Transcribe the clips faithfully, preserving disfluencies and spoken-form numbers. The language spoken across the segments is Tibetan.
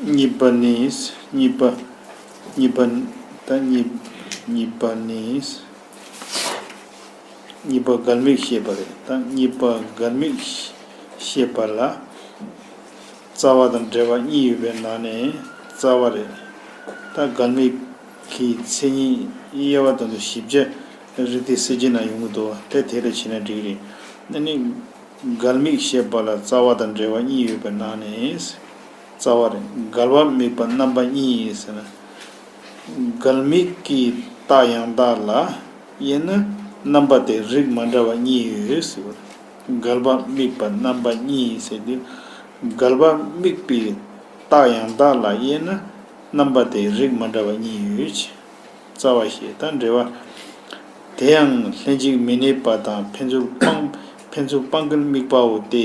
གཉིས་པ་ནི། གཉིས་པ། གཉིས་པ། ད་གཉིས། གཉིས་པ་ནི། གཉིས་པ་འགལ་དམིགས་བཤད་པ་རེད། ད་གཉིས་པ་འགལ་དམིགས་བཤད་པ་ལ། རྩ་བ་དང་འབྲེལ་བ་གཉིས་ཡོད་པའི་ནང་ནས་རྩ་བ་རེད། ད་འགལ་དམིགས་ཀྱི་མཚན་ཉིད་དབྱེ་བ་དང་དུ་ཞིབ་ཆ་རིགས་དེ་གསལ་བྱེད་ནང་ཡོང་གི་འདུག་དེ་དེ་ལ་བྱས་ན་འགྲིག་རེད། ཨ་ནི། འགལ་དམིགས་བཤད་པ་ལ་རྩ་བ་དང་འབྲེལ་བ་གཉིས་ཡོད་པའི་ནང་ནས། རྩ་བ་རེད། འགལ་བ་དམིགས་པ་རྣམ་པ་གཉིས་ཟེར་ན། འགལ་དམིགས་ཀྱི་རྟགས་ཡང་དག་ལ་དབྱེ་ན་རྣམ་པ་དེ་རིགས་མ་འདྲ་བ་གཉིས་ཡོད་ཟེར་བ་རེད། འགལ་བ་དམིགས་པ་རྣམ་པ་གཉིས་ཟེར་དུས། འགལ་བ་དམིགས་པའི་རྟགས་ཡང་དག་ལ་དབྱེ་ན་རྣམ་པ་དེ་རིགས་མ་འདྲ་བ་གཉིས་ཡོད། རྩ་བ་ཞེས་ད་འགྲེལ་བ། དེ་ཡང་ལྷན་ཅིག་མི་གནས་པ་དང་ཕན་ཚུན་སྤང་། ཕན་ཚུན་སྤང་འགལ་དམིགས་པའོ་སྟེ།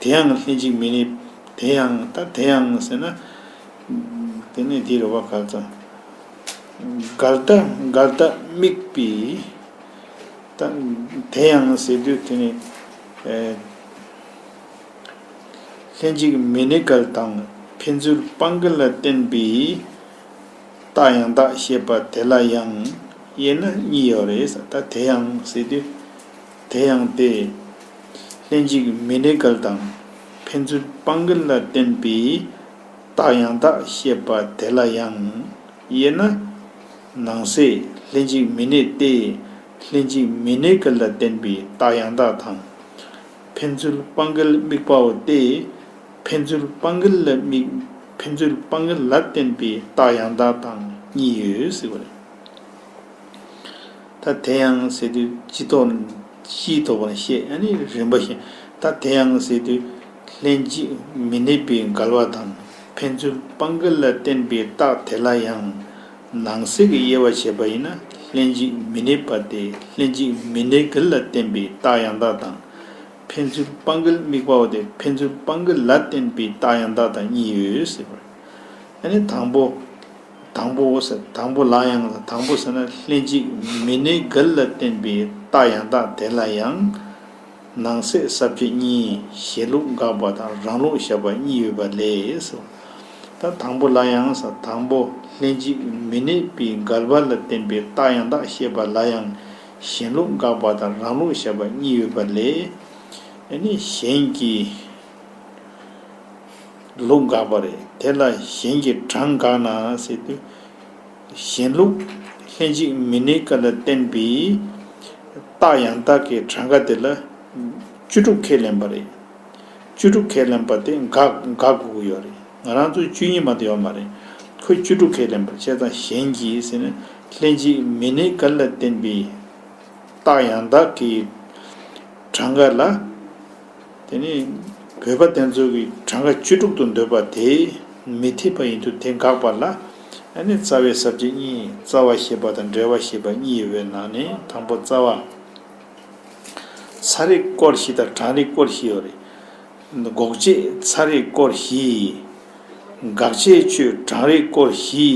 དེ་ཡང་ལྷན་ཅིག་མི་གནས། དེ་ཡང་ད་དེ་ཡང་ཟེར་ན། དེ་ནས་དེའི་རེ་བ་ག་ཚ། འགལ་ཟླ་འགལ་ཟླ་དམིགས་པའི། ད་དེ་ཡང་ཟེར་དུས་དེ་ནས། ལྷན་ཅིག་མི་གནས་འགལ་དང་ཕན་ཚུན་སྤང་འགལ་ལ་བརྟེན་པའི་རྟགས་ཡང་དག་བཤད་པ་དེ་ལ་ཡང་དབྱེ་ན་གཉིས་ཡོད་རེད། ད་དེ་ཡང་ཟེར་དུས་དེ་ཡང་སྟེ། ལྷན་ཅིག་མི་གནས་འགལ་དང་ཕན་ཚུན་སྤང་འགལ་ལ་བརྟེན་པའི་རྟགས་ཡང་དག་བཤད་པ་དེ་ལ་ཡང་དབྱེ་ན། ནང་གསེས་ལྷན་ཅིག་མི་གནས་ཏེ། ལྷན་ཅིག་མི་གནས་འགལ་ལ་བརྟེན་པའི་རྟགས་ཡང་དག་དང་། ཕན་ཚུན་སྤང་འགལ་དམིགས་པའོ་སྟེ། ཕན་ཚུན་སྤང་འགལ་ལ་དམིགས། ཕན་ཚུན་སྤང་འགལ་ལ་བརྟེན་པའི་རྟགས་ཡང་དག་དང་གཉིས་ཡོད་ཟེར་བ་རེད། ད་དེ་ཡང་ཟེར་དུས་སྤྱི་ཐོག་སྤྱིའི་ཐོག་པར་བཤད། ཨ་ནི་རིམ་པ་བཞིན། ད་དེ་ཡང་ཟེར་དུས་ལྷན་ཅིག་མི་གནས་པའི་འགལ་བ་དང་ཕན་ཚུན་སྤང་འགལ་ལ་བརྟེན་པའི་རྟགས་དེ་ལ་ཡང་། ནང་གསེས་ཀྱི་དབྱེ་བ་བྱས་པ་ཡིན་ན་ལྷན་ཅིག་མི་གནས་པ་སྟེ་ལྷན་ཅིག་མི་གནས་འགལ་ལ་བརྟེན་པའི་རྟགས་ཡང་དག་དང་། ཕན་ཚུན་སྤང་འགལ་དམིགས་པའོ་སྟེ་ཕན་ཚུན་སྤང་འགལ་ལ་བརྟེན་པའི་རྟགས་ཡང་དག་དང་གཉིས་ཡོད་ཟེར་བ་རེད། ཨ་ནི་དང་པོ། དང་པོ་ཟེར། དང་པོ་ལ་ཡང་། དང་པོ་ཟེར་ན་ལྷན་ཅིག་མི་གནས་འགལ་ལ་བརྟེན་པའི་རྟགས་ཡང་དག་དེ་ལ་ཡང་། ནང་གསེས་ས་བཅད་གཉིས། གཞན་ལུགས་དགག་པ་དང་རང་ལུགས་བཞག་པ་གཉིས་ཡོད་པ་ལས་སོ། ད་དང་པོ་ལ་ཡང་ཟེར། དང་པོ་ལྷན་ཅིག་མི་གནས་པའི་འགལ་བ་ལ་བརྟེན་པའི་རྟགས་ཡང་དག་བཤད་པ་ལ་ཡང་གཞན་ལུགས་དགག་པ་དང་རང་ལུགས་བཞག་པ་གཉིས་ཡོད་པ་ལས། ཨ་ནི་གཞན་གྱི་ལུགས་དགག་པ་རེད། དེ་ལ་གཞན་གྱི་གྲངས་དགག་ན་ཟེར་དུས། གཞན་ལུགས་ལྷན་ཅིག་མི་གནས་འགལ་ལ་བརྟེན་པའི་རྟགས་ཡང་དག་གི་གྲངས་ཀ་དེ་ལ་བཅུ་དྲུག་ཁས་ལེན་པ་རེད། བཅུ་དྲུག་ཁས་ལེན་པ་དེ་དགག་དགག་དགོས་ཀྱི་ཡོད་རེད། ང་རང་ཚོ་བཅུ་གཉིས་མ་གཏོགས་ཡོད་མ་རེད། ཁོས་བཅུ་དྲུག་ཁས་ལེན་པ་བྱས་ཙང་གཞན་གྱིས་ཟེར་ན་ལྷན་ཅིག་མི་གནས་འགལ་ལ་བརྟེན་པའི་རྟགས་ཡང་དག་གི་གྲངས་ཀ་ལ། དེ་ནི་བོད་པ་དེ་ཚོ་གི་གྲངས་ཀ་བཅུ་དྲུག་ཏུ་འདོད་པ་དེ་མི་འཐད་པ་ཡིན་དུས་དེ་དགག་པ་ལ། ཨ་ནི་རྩ་བའི་ས་བཅད་གཉིས། རྩ་བ་ཞེས་པ་དང་འབྲེལ་བ་ཞེས་པ་གཉིས་ཡོད་པའི་ནང་ནས་དང་པོ་རྩ་བ། ཚ་རེག་སྐོར་བཞི་དང་གྲང་རེག་སྐོར་བཞི་ཡོད་རེད། འགོག་བྱེད་ཚ་རེག་སྐོར་བཞི། དགག་བྱའི་ཆོས་གྲང་རེག་སྐོར་བཞི།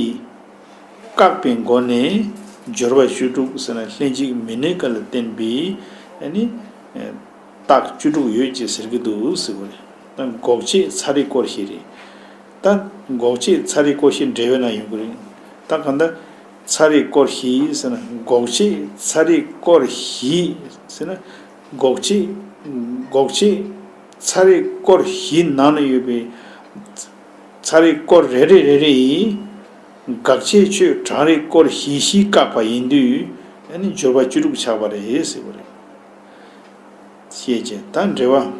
བཀག་པའི་སྒོ་ནས་སྦྱོར་བ་བཅུ་དྲུག་ཟེར་ན་ལྷན་ཅིག་མི་གནས་འགལ་ལ་བརྟེན་པའི་ཨ་ནི་རྟགས་བཅུ་དྲུག་ཡོད་ཅེས་ཟེར་གྱི་འདུག་ཟེར་བ་རེད། ད་འགོག་བྱེད་ཚ་རེག་སྐོར་བཞི་རེད། ད་འགོག་བྱེད་ཚ་རེག་སྐོར་བཞི་འགྲེལ་བའི་ནང་ཡོང་གི་རེད། ད་གང་ལྟར་ཚ་རེག་སྐོར་བཞི་ཟེར་ན་འགོག་བྱེད་ཚ་རེག་སྐོར་བཞི་ཟེར་ན། འགོག་བྱེད། འགོག་བྱེད་ཚ་རེག་སྐོར་བཞི་ནང་ན་ཡོད་པའི་ཚ་རེག་སྐོར་རེ་རེ་རེ་རེ་ཡིས་དགག་བྱའི་ཆོས་གྲང་རེག་སྐོར་བཞི་བཞི་བཀག་པ་ཡིན་དུས་ཨ་ནི་སྦྱོར་བ་བཅུ་དྲུག་ཆགས་པ་རེད་ཟེར་བ་རེད། ཤེས་བྱེད་ད་འབྲེལ་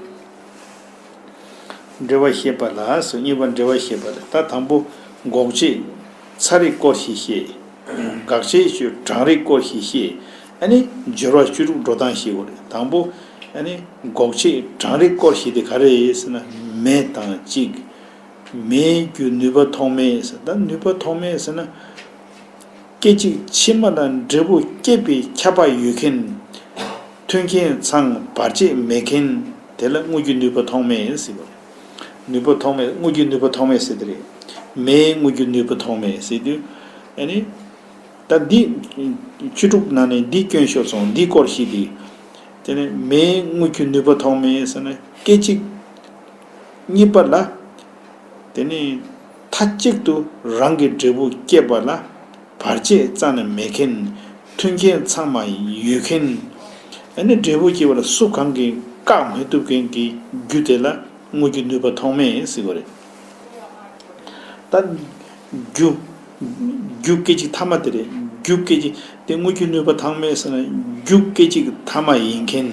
བ། འབྲེལ་བ་བཤད་པ་ལ་སོ། གཉིས་པ་འབྲེལ་བ་བཤད་པ་ལ། ད་དང་པོ་འགོག་བྱེད་ཚ་རེག་སྐོར་བཞི་བཤད། དགག་བྱའི་ཆོས་གྲང་རེག་སྐོར་བཞི་བཤད། ཨ་ནི་སྦྱོར་བ་བཅུ་དྲུག་འགྲོ་སྟངས་ཤེས་དགོས་རེད། དང་པོ་ཨ་ནི་འགོག་བྱེད་གྲང་རེག་སྐོར་བཞི་དེ་ག་རེ་རེད་ཟེར་ན་མེ་དང་གཅིག་མེའི་རྒྱུ་ནུས་པ་ཐོགས་མེད་ཟེར། ད་ནུས་པ་ཐོགས་མེད་ཟེར་ན། སྐད་ཅིག་ཕྱི་མ་ལ་འབྲས་བུ་སྐྱེད་པའི་ཁྱབ་པ་ཡོད་མཁན། མཐུན་རྐྱེན་ཚང་བར་ཆད་མེད་མཁན་དེ་ལ་དངོས་རྒྱུ་ནུས་པ་ཐོགས་མེད་ཟེར་བ་རེད། ནུས་པ་ཐོགས་མེད། དངོས་རྒྱུ་ནུས་པ་ཐོགས་མེད་ཟེར་དེ་རེད། མེའི་དངོས་རྒྱུ་ནུས་པ་ཐོགས་མེད་ཟེར་དུས། ཨ་ནི། ད་འདི་བཅུ་དྲུག་ནང་ནས་འདི་སྐྱོན་ཤོར་སོང་། འདི་སྐོར་ཞིག་འདི། དེ་ནས་མེའི་དངོས་རྒྱུ་ནུས་པ་ཐོགས་མེད་ཟེར་ན་སྐད་ཅིག་གཉིས་པ་ལ། དེ་ནི་ མཐའ་གཅིག་ཏུ་རང་གི་འབྲས་བུ་སྐྱེད་པ་ལ་བར་ཆད་རྩ་ནས་མེད་མཁན། མཐུན་རྐྱེན་ཚང་མ་ཡོད་མཁན། ཨ་ནི་འབྲས་བུ་སྐྱེད་པ་ལ་སུ་གང་གིས་བཀག་མི་ཐུབ་མཁན་གྱི་རྒྱུ་དེ་ལ་དངོས་རྒྱུ་ནུས་པ་ཐོགས་མེད་ཟེར་བ་རེད། ད་རྒྱུ། རྒྱུ་སྐད་ཅིག་ཐ་མ་དེ་རེད། རྒྱུ་སྐད་ཅིག་དེ་དངོས་རྒྱུ་ནུས་པ་ཐོགས་མེད་ཟེར་ན་རྒྱུ་སྐད་ཅིག་ཐ་མ་ཡིན་མཁན།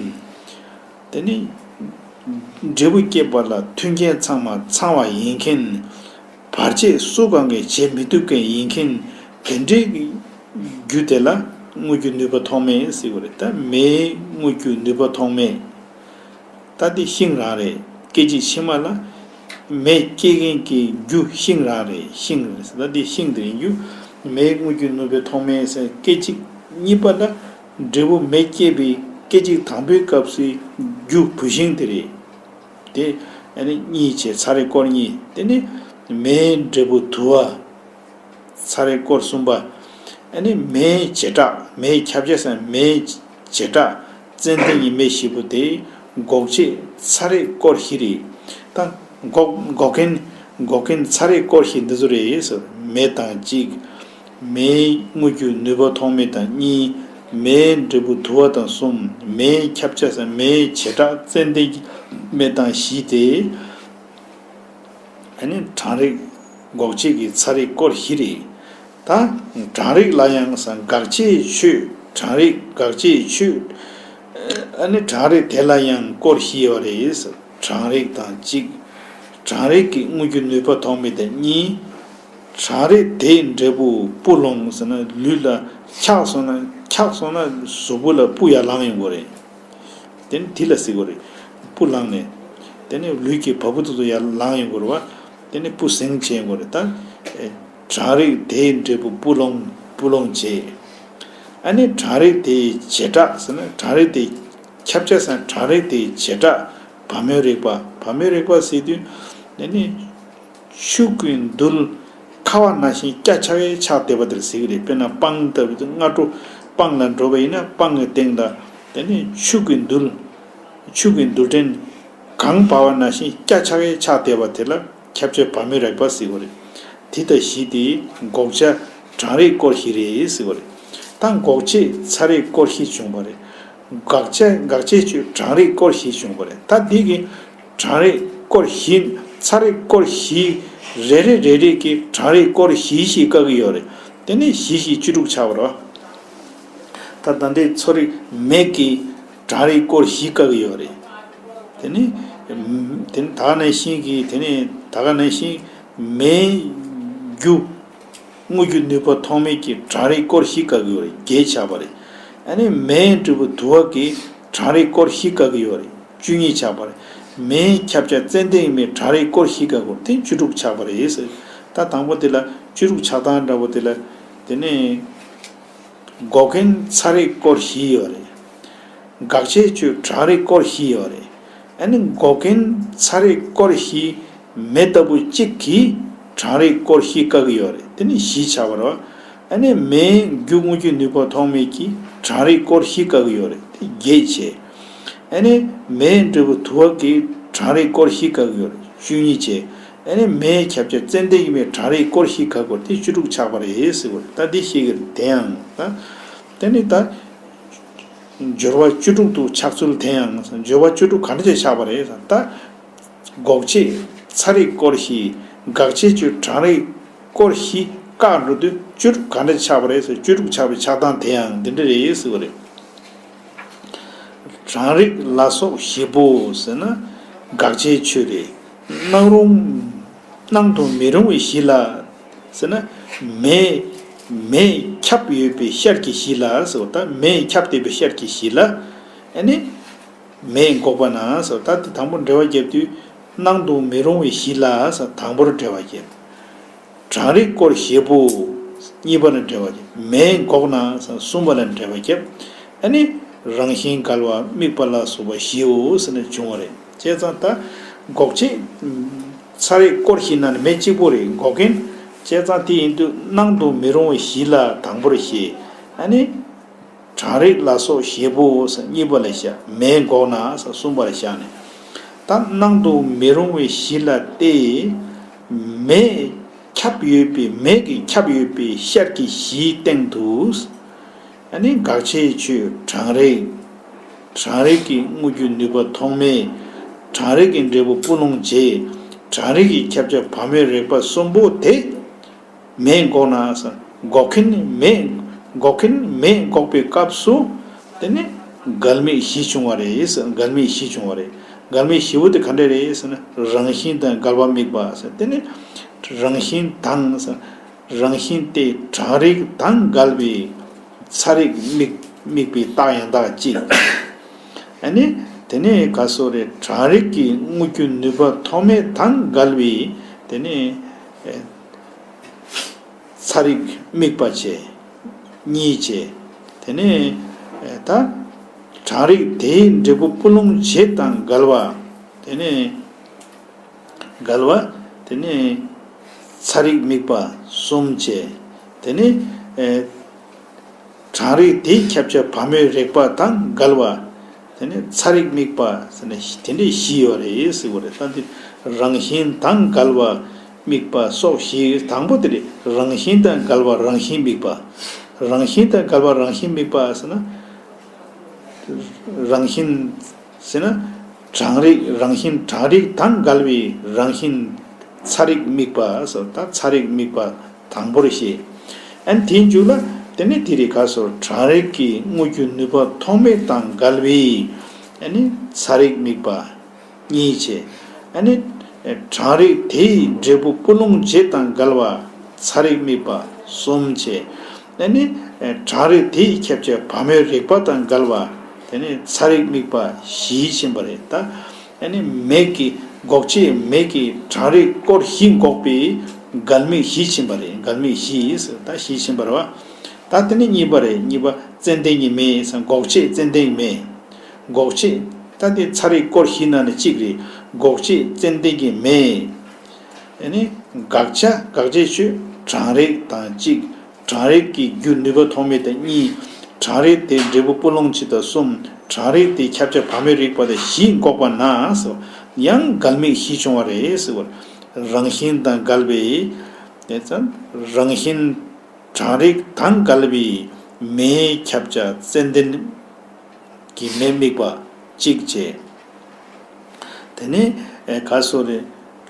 དེ་ནི་འབྲས་བུ་སྐྱེད་པ་ལ་མཐུན་རྐྱེན་ཚང་མ་ཚང་བ་ཡིན་མཁན། བར་ཆད་སུ་གང་གིས་བྱེད་མི་ཐུབ་མཁན་ཡིན་མཁན། དེ་འདྲའི་རྒྱུ་དེ་ལ་དངོས་རྒྱུ་ནུས་པ་ཐོགས་མེད་ཟེར་བ་རེད། ད་མེའི་དངོས་རྒྱུ་ནུས་པ་ཐོགས་མེད། ད་འདི་ཤིང་རང་རེད། སྐད་ཅིག་ཕྱི་མ་ལ་མེ་སྐྱེད་མཁན་གྱི་རྒྱུ་ཤིང་རང་རེད། ཤིང་རེད་ཟེར། ད་འདི་ཤིང་དེ་ཡིན་རྒྱུ། མེའི་དངོས་རྒྱུ་ནུས་པ་ཐོགས་མེད་ཟེར། སྐད་ཅིག་གཉིས་པ་ལ་འབྲས་བུ་མེ་སྐྱེད་པའི་སྐད་ཅིག་དང་པོའི་སྐབས་སུའི་རྒྱུ་བུད་ཤིང་དེ་རེད། དེ་ཨ་ནི་གཉིས་བྱས་ཚར་རེ་སྐོར་གཉིས། དེ་ནི་མེའི་འབྲས་བུ་དུ་བ། ཚར་རེ་སྐོར་གསུམ་པ། ཨ་ནི་མེའི་བྱེ་བྲག་མེའི་ཁྱབ་བྱ་ཟེར་ན་མེའི་བྱེ་བྲག་ཙན་དན་གྱི་མེ་བཞི་པོ་དེ་འགོག་བྱེད་ཚར་རེ་སྐོར་བཞི་རེད། ད་འགོག་འགོག་མཁན་འགོག་མཁན་ཚར་རེ་སྐོར་བཞི་འདི་ཚོ་རེད་ཟེར། མེ་དང་གཅིག་མེའི་དངོས་རྒྱུ་ནུས་པ་ཐོགས་མེད་དང་གཉིས། མེའི་འབྲས་བུ་དུ་བ་དང་གསུམ། མེའི་ཁྱབ་བྱ་ཟེར་ན་མེའི་བྱེ་བྲག་ཙན་དན་གྱི་མེ་དང་བཞི་སྟེ། ཨ་ནི་གྲང་རེག་འགོག་བྱེད་ཀྱི་ཚར་རེ་སྐོར་བཞི་རེད། ད་གྲང་རེག་ལ་ཡང་ཟེར་ན་འགག་བྱའི་ཆོས། གྲང་རེག་འགག་བྱའི་ཆོས། ཨ་ནི་གྲང་རེག་དེ་ལ་ཡང་སྐོར་བཞི་ཡོད་རེད། གྲང་རེག་དང་གཅིག་གྲང་རེག་གི་དངོས་རྒྱུ་ནུས་པ་ཐོགས་མེད་དང་གཉིས། གྲང་རེག་དེའི་འབྲས་བུ་སྤུ་ལོང་ཟེར་ན་ལུས་ལ་འཁྱགས་སོང་ན་འཁྱགས་སོང་ན་གཟུགས་པོ་ལ་སྤུ་ཡར་ལངས་ཡོང་གི་རེད། དེ་ནི་དེ་ལ་ཟེར་གྱི་རེད། སྤུ་ལངས་ནས། དེ་ནི་ལུས་ཀྱི་བ་སྤུ་དེ་ཚོ་ཡར་ལངས་ཡོང་གི་རེད་བ། དེ་ནི་སྤུ་ཟིང་བྱེད་ཡོང་གི་རེད་ད། ཨེ། གྲང་རེག་དེའི་འབྲས་བུ་སྤུ་ལོང་སྤུ་ལོང་བྱེད། ཨ་ནི་གྲང་རེག་དེའི་བྱེ་བྲག་ཟེར་ན་གྲང་རེག་དེའི་ཁྱབ་བྱ་ཟེར་ན་གྲང་རེག་དེའི་བྱེ་བྲག་བ་མོའི་རེག་པ། བ་མོའི་རེག་པ་ཟེར་དུས། དེ་ནི། ཆུ་གི་རྡུལ་ཁ་བ་ནང་བཞིན་སྐྱ་ཆགས་ཡས་ཆགས་བསྡད་པ་དེར་ཟེར་གྱི་རེད། དཔེར་ན་སྤང་ལྟ་བུ་སྔ་དྲོ་སྤང་ལ་འགྲོ་བ་ཡིན་ན་སྤང་གི་སྟེང་ལ་དེ་ནི་ཆུ་གི་རྡུལ། ཆུ་གི་རྡུལ་ཕྲན་གང་བ་བ་ནང་བཞིན་སྐྱ་ཆགས་ཡས་ཆགས་བསྡད་པ་དེ་ལ་ཁྱབ་བྱ་བ་མོའི་རེག་པ་ཟེར་གྱི་རེད། དེ་དང་བཞི་དེ་འགོག་བྱ་གྲང་རེག་སྐོར་བཞི་རེད་ཟེར་གྱི་རེད། ད་འགོག་བྱེད་ཚ་རེག་སྐོར་བཞི་བྱུང་བ་རེད། འགག་བྱ་འགག་བྱའི་ཆོས་གྲང་རེག་སྐོར་བཞི་བྱུང་བ་རེད། ད་འདི་གི་གྲང་རེག་སྐོར་བཞི། ཚ་རེག་སྐོར་བཞི། རེ་རེ་རེ་རེ་གི་གྲང་རེག་སྐོར་བཞི་ཞིག་བཀག་གི་ཡོད་རེད། དེ་ནས་བཞི་བཞི་བཅུ་དྲུག་ཆགས་པ་རེད། ད་ད་ལྟའི་ཚོ་རིག་མེ་གི་གྲང་རེག་སྐོར་བཞི་བཀག་གི་ཡོད་རེད། དེ་ནས་དེ་ནས་ད་ག་ནང་བཞིན་གྱི་དེ་ནས་ད་ག་ནང་བཞིན་མེའི་རྒྱུ། དངོས་རྒྱུ་ནུས་པ་ཐོགས་མེད་ཀྱི་གྲང་རེག་སྐོར་བཞི་བཀག་གི་ཡོད་རེད། བརྒྱད་ཆགས་པ་རེད། ཨ་ནི་མེའི་འབྲས་བུ་དུ་བ་གི་གྲང་རེག་སྐོར་བཞི་བཀག་གི་ཡོད་རེད། བཅུ་གཉིས་ཆགས་པ་རེད། མེའི་ཁྱབ་བྱ་ཙན་དན་གྱི་མེ་གྲང་རེག་སྐོར་བཞི་བཀག་གི་ཡོད་རེད། དེ་བཅུ་དྲུག་ཆགས་པ་རེད་ཟེར། ད་དང་པོ་དེ་ལ་བཅུ་དྲུག་ཆགས་སྟངས་འདྲ་པོ་དེ་ལ་དེ་ནས་འགོག་མཁན་ཚ་རེག་སྐོར་བཞི་ཡོད་རེད། འགག་བྱའི་ཆོས་གྲང་རེག་སྐོར་བཞི་ཡོད་རེད། ཨ་ནི་འགོག་མཁན་ཚ་རེག་སྐོར་བཞི་མེ་ལྟ་བུ་གཅིག་གིས་གྲང་རེག་སྐོར་བཞི་བཀག་གི་ཡོད་རེད། དེ་ནི་བཞི་ཆགས་པ་རེད། ཨ་ནི་མེའི་རྒྱུ་དངོས་རྒྱུ་ནུས་པ་ཐོགས་མེད་ཀྱིས་གྲང་རེག་སྐོར་བཞི་བཀག་གི་ཡོད་རེད། དེ་བརྒྱད་བྱས། ཨ་ནི་མེའི་འབྲས་བུ་དུ་བ་གིས་གྲང་རེག་སྐོར་བཞི་བཀག་གི་ཡོད་རེད། བཅུ་གཉིས་བྱས། ཨ་ནི་མེའི་ཁྱབ་བྱ་ཙན་དན་གྱི་མེ་གྲང་རེག་སྐོར་བཞི་བཀག་གི་ཡོད་རེད། དེ་བཅུ་དྲུག་ཆགས་པ་རེད་ཟེར་གྱི་རེད། ད་འདི་ཤེས་ཀྱི་རེད། དེ་ཡང་ད། དེ་ནི་ད། སྦྱོར་བ་བཅུ་དྲུག་ཏུ་ཆགས་ཚུལ་དེ་ཡང་སྦྱོར་བ་བཅུ་དྲུག་ག་འདྲ་བྱས་ཆགས་པ་རེད་ཟེར་ན། ད་འགོག་བྱེད་ཚ་རེག་སྐོར་བཞི། འགག་བྱེད་ཆོས་གྲང་རེག་སྐོར་བཞི་བཀག་འགྲོ་དུས་བཅུ་དྲུག་ག་འདྲ་ཆགས་པ་རེད་ཟེར། བཅུ་དྲུག་ཆགས་པའི་ཆགས་སྟངས་དེ་ཡང་འདི་འདྲ་རེད་ཟེར་བ་རེད། གྲང་རེག་ལ་སོགས་བཞི་པོ་ཟེར་ན་འགག་བྱའི་ཆོས་རེད། སྣང་རུང་སྣང་དུ་མི་རུང་བའི་གཞི་ལ་ཟེར་ན། མེ་མེས་ཁྱབ་ཡོད་པའི་ཤར་གྱི་གཞི་ལ་ཟེར་བ། ད་མེས་ཁྱབ་བསྡད་པའི་ཤར་གྱི་གཞི་ལ། ཨ་ནི་མེས་འགོག་པ་ན་ཟེར་བ། ད་དེ་དང་པོ་འགྲེལ་བ་བརྒྱབ་དུས་སྣང་དུ་མི་རུང་བའི་གཞི་ལ་ཟེར་དང་པོར་འགྲེལ་བ་བརྒྱབ། གྲང་རེག་སྐོར་བཞི་པོ་གཉིས་པ་ལ་འགྲེལ་བ་བརྒྱབ། མེས་འགོག་ན་ཟེར་གསུམ་པ་ལ་འགྲེལ་བ་བརྒྱབ། ཨ་ནི་རང་བཞིན་འགལ་བ་དམིགས་པ་ལ་སོགས་པ་བཞིའོ་ཟེར་ནས་བྱུང་བ་རེད། བྱས་ཙང་ད་འགོག་བྱེད་ཚ་རེག་སྐོར་བཞི་ནང་ནས་མེ་གཅིག་པོ་རེད། འགོག་མཁན། བྱས་ཙང་དེ་ཡིན་དུས་སྣང་དུ་མི་རུང་བའི་གཞི་ལ་དང་པོར་བཤད། ཨ་ནི་གྲང་རེག་ལ་སོགས་བཞི་པོ་ཟེར་གཉིས་པ་ལ་བཞག། མེས་འགོག་ན་ཟེར་གསུམ་པ་ལ་བཞག་ནས། ད་སྣང་དུ་མི་རུང་བའི་གཞི་ལ་སྟེ། མེས་ ཁྱབ་ཡོད་པའི་མེ་གིས་ཁྱབ་ཡོད་པའི་ཤར་གྱི་གཞིའི་སྟེང་དུ། ཨ་ནི་དགག་བྱའི་ཆོས་གྲང་རེག་གྲང་རེག་གི་དངོས་རྒྱུ་ནུས་པ་ཐོགས་མེད། གྲང་རེག་གི་འབྲས་བུ་སྤུ་ལོང་བྱེད། གྲང་རེག་གི་ཁྱབ་བྱ་བ་མོའི་རེག་པ་གསུམ་པོ་དེ། མེས་འགོག་ན་ཟེར། འགོག་མཁན་མེས། འགོག་མཁན་མེས་འགོག་པའི་སྐབས་སུ། དེ་ནི་འགལ་དམིགས་བཞི་བྱུང་བ་རེད་ཟེར། འགལ་དམིགས་བཞི་བྱུང་བ་རེད། འགལ་དམིགས་བཞི་པོ་དེ་ག་འདྲ་རེད་ཟེར་ན། རང་བཞིན་དང་འགལ་བ་དམིགས་པ་ཟེར། དེ་ནི་རང་བཞིན་དང་ཟེར། རང་བཞིན་དེ་གྲང་རེག་དང་འགལ་བའི་ཚ་རེག་དམིགས་དམིགས་པའི་རྟགས་ཡང་དག་གཅིག་ཨ་ནི་དེ་ནི་ག་སོ་རེད། གྲང་རེག་གི་དངོས་རྒྱུ་ནུས་པ་ཐོགས་མེད་དང་འགལ་བའི་དེ་ནི། ཚ་རེག་དམིགས་པ་བྱས། གཉིས་བྱས། དེ་ནས་ད་གྲང་རེག་དེའི་འབྲས་བུ་སྤུ་ལོང་བྱེད་དང་འགལ་བ། དེ་ནས་འགལ་བ། དེ་ནས་ཚ་རེག་དམིགས་པ་གསུམ་བྱས། དེ་ནས་གྲང་རེག་དེའི་ཁྱབ་བྱ་བ་མོའི་རེག་པ་དང་འགལ་བ། དེ་ནས་ཚ་རེག་དམིགས་པ་ཟེར་ནས་དེ་འདྲའི་བཞི་ཡོད་རེད་ཟེར་བ་རེད། ད་འདི་རང་བཞིན་དང་འགལ་བ་དམིགས་པ་སོགས་བཞི། དང་པོ་དེ་རེད། རང་བཞིན་དང་འགལ་བ་རང་བཞིན་དམིགས་པ། རང་བཞིན་དང་འགལ་བ་རང་བཞིན་དམིགས་པ་ཟེར་ན། རང་བཞིན་ཟེར་ན། གྲང་རེག་རང་བཞིན་གྲང་རེག་དང་འགལ་བའི་རང་བཞིན་ཚ་རེག་དམིགས་པ་ཟེར། ད་ཚ་རེག་དམིགས་པ་དང་པོར་བཤད། ཨ་ནི་དེའི་མཇུག་ལ་དེ་ནས་དེ་རེད། ག་སོ་གྲང་རེག་གི་དངོས་རྒྱུ་ནུས་པ་ཐོགས་མེད་དང་འགལ་བའི་ཨ་ནི་ཚ་རེག་དམིགས་པ་གཉིས་བྱས། ཨ་ནི་གྲང་རེག་དེའི་འབྲས་བུ་སྤུ་ལོང་བྱེད་དང་འགལ་བ་ཚ་རེག་དམིགས་པ་གསུམ་བྱས། ཨ་ནི་གྲང་རེག་དེའི་ཁྱབ་བྱ་བ་མོའི་རེག་པ་དང་འགལ་བ་དེ་ནི་ཚ་རེག་དམིགས་པ་བཞི་ཕྱིན་པ་རེད། ད་ཨ་ནི་མེ་གི་འགོག་བྱེད་མེ་གི་གྲང་རེག་སྐོར་བཞི་འགོག་པའི་འགལ་དམིགས་བཞི་ཕྱིན་པ་རེད། འགལ་དམིགས་བཞི་ཟེར། ད་བཞི་ཕྱིན་པ་རེད་བ། ད་དེ་ནི་གཉིས་པ་རེད། གཉིས་པ་ཙན་དན་གྱི་མེ་ཟེར། འགོག་བྱེད་ཙན་དན་གྱི་མེ། འགོག་བྱེད་ད་དེ་ཚ་རེག་སྐོར་བཞི་ནང་ནས་གཅིག་རེད། འགོག་བྱེད་ཙན་དན་གྱི་མེ། ཨ་ནི་དགག་བྱ་དགག་བྱའི་ཆོས་གྲང་རེག་དང་གཅིག་གྲང་རེག་གི་རྒྱུ་ནུས་པ་ཐོགས་མེད་དང་གཉིས། གྲང་རེག་དེ་འབྲས་བུ་སྤུ་ལོང་བྱེད་དང་གསུམ། གྲང་རེག་དེ་ཁྱབ་བྱ་བ་མོའི་རེག་པ་དང་བཞི་འགོག་པ་ན་ཟེར། ཡང་འགལ་དམིགས་བཞི་བྱུང་བ་རེད་ཟེར་བ། རང་བཞིན་དང་འགལ་བའི་དེ་ཙམ་རང་བཞིན་གྲང་རེག་དང་འགལ་བའི་མེའི་ཁྱབ་བྱ་ཙན་དན་གྱི་མེ་དམིགས་པ་གཅིག་བྱས། དེ་ནས་ག་སོ་རེད།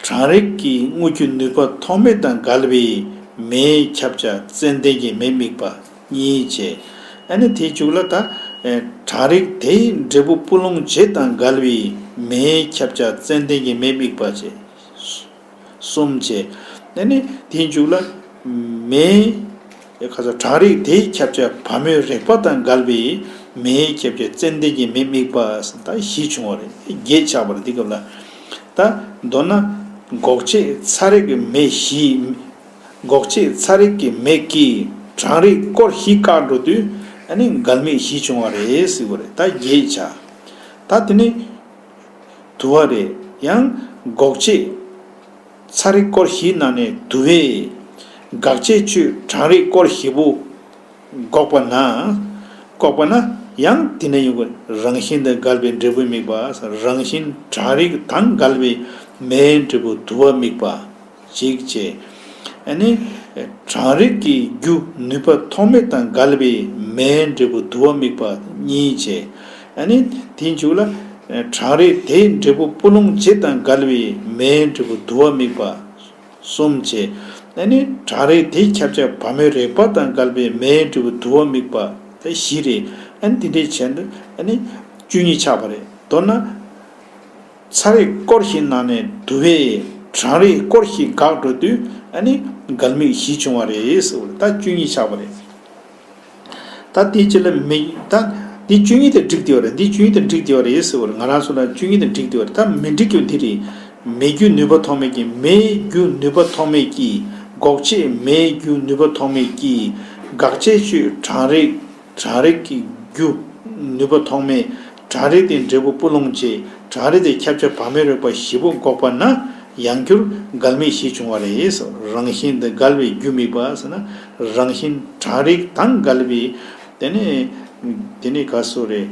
གྲང་རེག་གི་དངོས་རྒྱུ་ནུས་པ་ཐོགས་མེད་དང་འགལ་བའི་མེའི་ཁྱབ་བྱ་ཙན་དན་གྱི་མེ་དམིགས་པ་གཉིས་བྱས། ཨ་ནི་དེའི་མཇུག་ལ་ད་གྲང་རེག་དེའི་འབྲས་བུ་སྤུ་ལོང་བྱེད་དང་འགལ་བའི་མེའི་ཁྱབ་བྱ་ཙན་དན་གྱི་མེ་དམིགས་པ་བྱས། གསུམ་བྱས། ཨ་ནི་དེའི་མཇུག་ལ་མེའི་ཁ་ཚ་གྲང་རེག་དེའི་ཁྱབ་བྱ་བ་མོའི་རེག་པ་དང་འགལ་བའི་མེའི་ཁྱབ་བྱ་ཙན་དན་གྱི་མེ་དམིགས་པ་ཟེར་ད་བཞི་བྱུང་བ་རེད། བརྒྱད་ཆགས་པ་རེད་འདི་སྐབས་ལ། ད་མདོར་ན་འགོག་བྱེད་ཚ་རེག་གི་མེ་བཞི། འགོག་བྱེད་ཚ་རེག་གི་མེ་གིས་གྲང་རེག་སྐོར་བཞི་བཀག་འགྲོ་དུས་ཨ་ནི་འགལ་དམིགས་བཞི་བྱུང་བ་རེད་ཟེར་བ་རེད། ད་བརྒྱད་ཆགས། ད་དེ་ནི། དུ་བ་རེད། ཡང་འགོག་བྱེད་ཚ་རེག་སྐོར་བཞིའི་ནང་ནས་དུ་བས་དགག་བྱའི་ཆོས་གྲང་རེག་སྐོར་བཞི་པོ་འགོག་པ་ན། འགོག་པ་ན་ཡང་དེ་ནས་ཡོང་གི་རང་བཞིན་དང་འགལ་བའི་འབྲས་བུ་དམིགས་པ། རང་བཞིན་གྲང་རེག་དང་འགལ་བའི་མེའི་འབྲས་བུ་དུ་བ་དམིགས་པ། གཅིག་བྱས། ཨ་ནི། གྲང་རེག་གི་རྒྱུ་ནུས་པ་ཐོགས་མེད་དང་འགལ་བའི་མེའི་འབྲས་བུ་དུ་བ་དམིགས་པ་གཉིས་བྱས། ཨ་ནི། དེའི་མཇུག་ལ། གྲང་རེག་དེའི་འབྲས་བུ་སྤུ་ལོང་བྱེད་དང་འགལ་བའི་མེའི་འབྲས་བུ་དུ་བ་དམིགས་པ་གསུམ་བྱས། ཨ་ནི། གྲང་རེག་དེའི་ཁྱབ་བྱ་བ་མོའི་རེག་པ་དང་འགལ་བའི་མེའི་འབྲས་བུ་དུ་བ་དམིགས་པ་དེ་བཞི་རེད། ཨ་ནི་དེ་འདྲའི་བྱས་ན་ཨ་ནི། བཅུ་གཉིས་ཆགས་པ་རེད། མདོར་ན། ཚ་རེག་སྐོར་བཞིའི་ནང་ནས་དུ་བས་གྲང་རེག་སྐོར་བཞི་བཀག་འགྲོ་དུས་ཨ་ནི་འགལ་དམིགས་བཞི་བྱུང་བ་རེད་ཟེར་བ་རེད། ད་བཅུ་གཉིས་ཆགས་པ་རེད། ད་དེའི་རྗེས་ལ་མི་ད་འདི་བཅུ་གཉིས་དང་འགྲིག་བསྡད་པ་རེད། འདི་བཅུ་གཉིས་དང་འགྲིག་བསྡད་པ་རེད་ཟེར་བ་རེད། ང་རང་ཚོ་ལ་བཅུ་གཉིས་དང་འགྲིག་བསྡད་པ་རེད། ད་མི་འགྲིག་རྒྱུ་འདི་རེད། མེ་རྒྱུ་ནུས་པ་ཐོགས་མེད་ཀྱིས་མེའི་རྒྱུ་ནུས་པ་ཐོགས་མེད་ཀྱིས་འགོག་བྱེད་མེའི་རྒྱུ་ནུས་པ་ཐོགས་མེད་ཀྱིས་དགག་བྱའི་ཆོས་གྲང་རེག་གྲང་རེག་གི་རྒྱུ་ནུས་པ་ཐོགས་མེད། གྲང་རེག་དེ་འབྲས་བུ་སྤུ་ལོང་བྱེད། གྲང་རེག་དེ་ཁྱབ་བྱ་བ་མོའི་རེག་པ་བཞི་པོ་འགོག་པ་ན་ཡང་བསྐྱར་འགལ་དམིགས་བཞི་བྱུང་བ་རེད། རང་བཞིན་དང་འགལ་བའི་རྒྱུ་དམིགས་པ་ཟེར་ན། རང་བཞིན་གྲང་རེག་དང་འགལ་བའི་དེ་ནས་དེ་ནས་ག་སོ་རེད།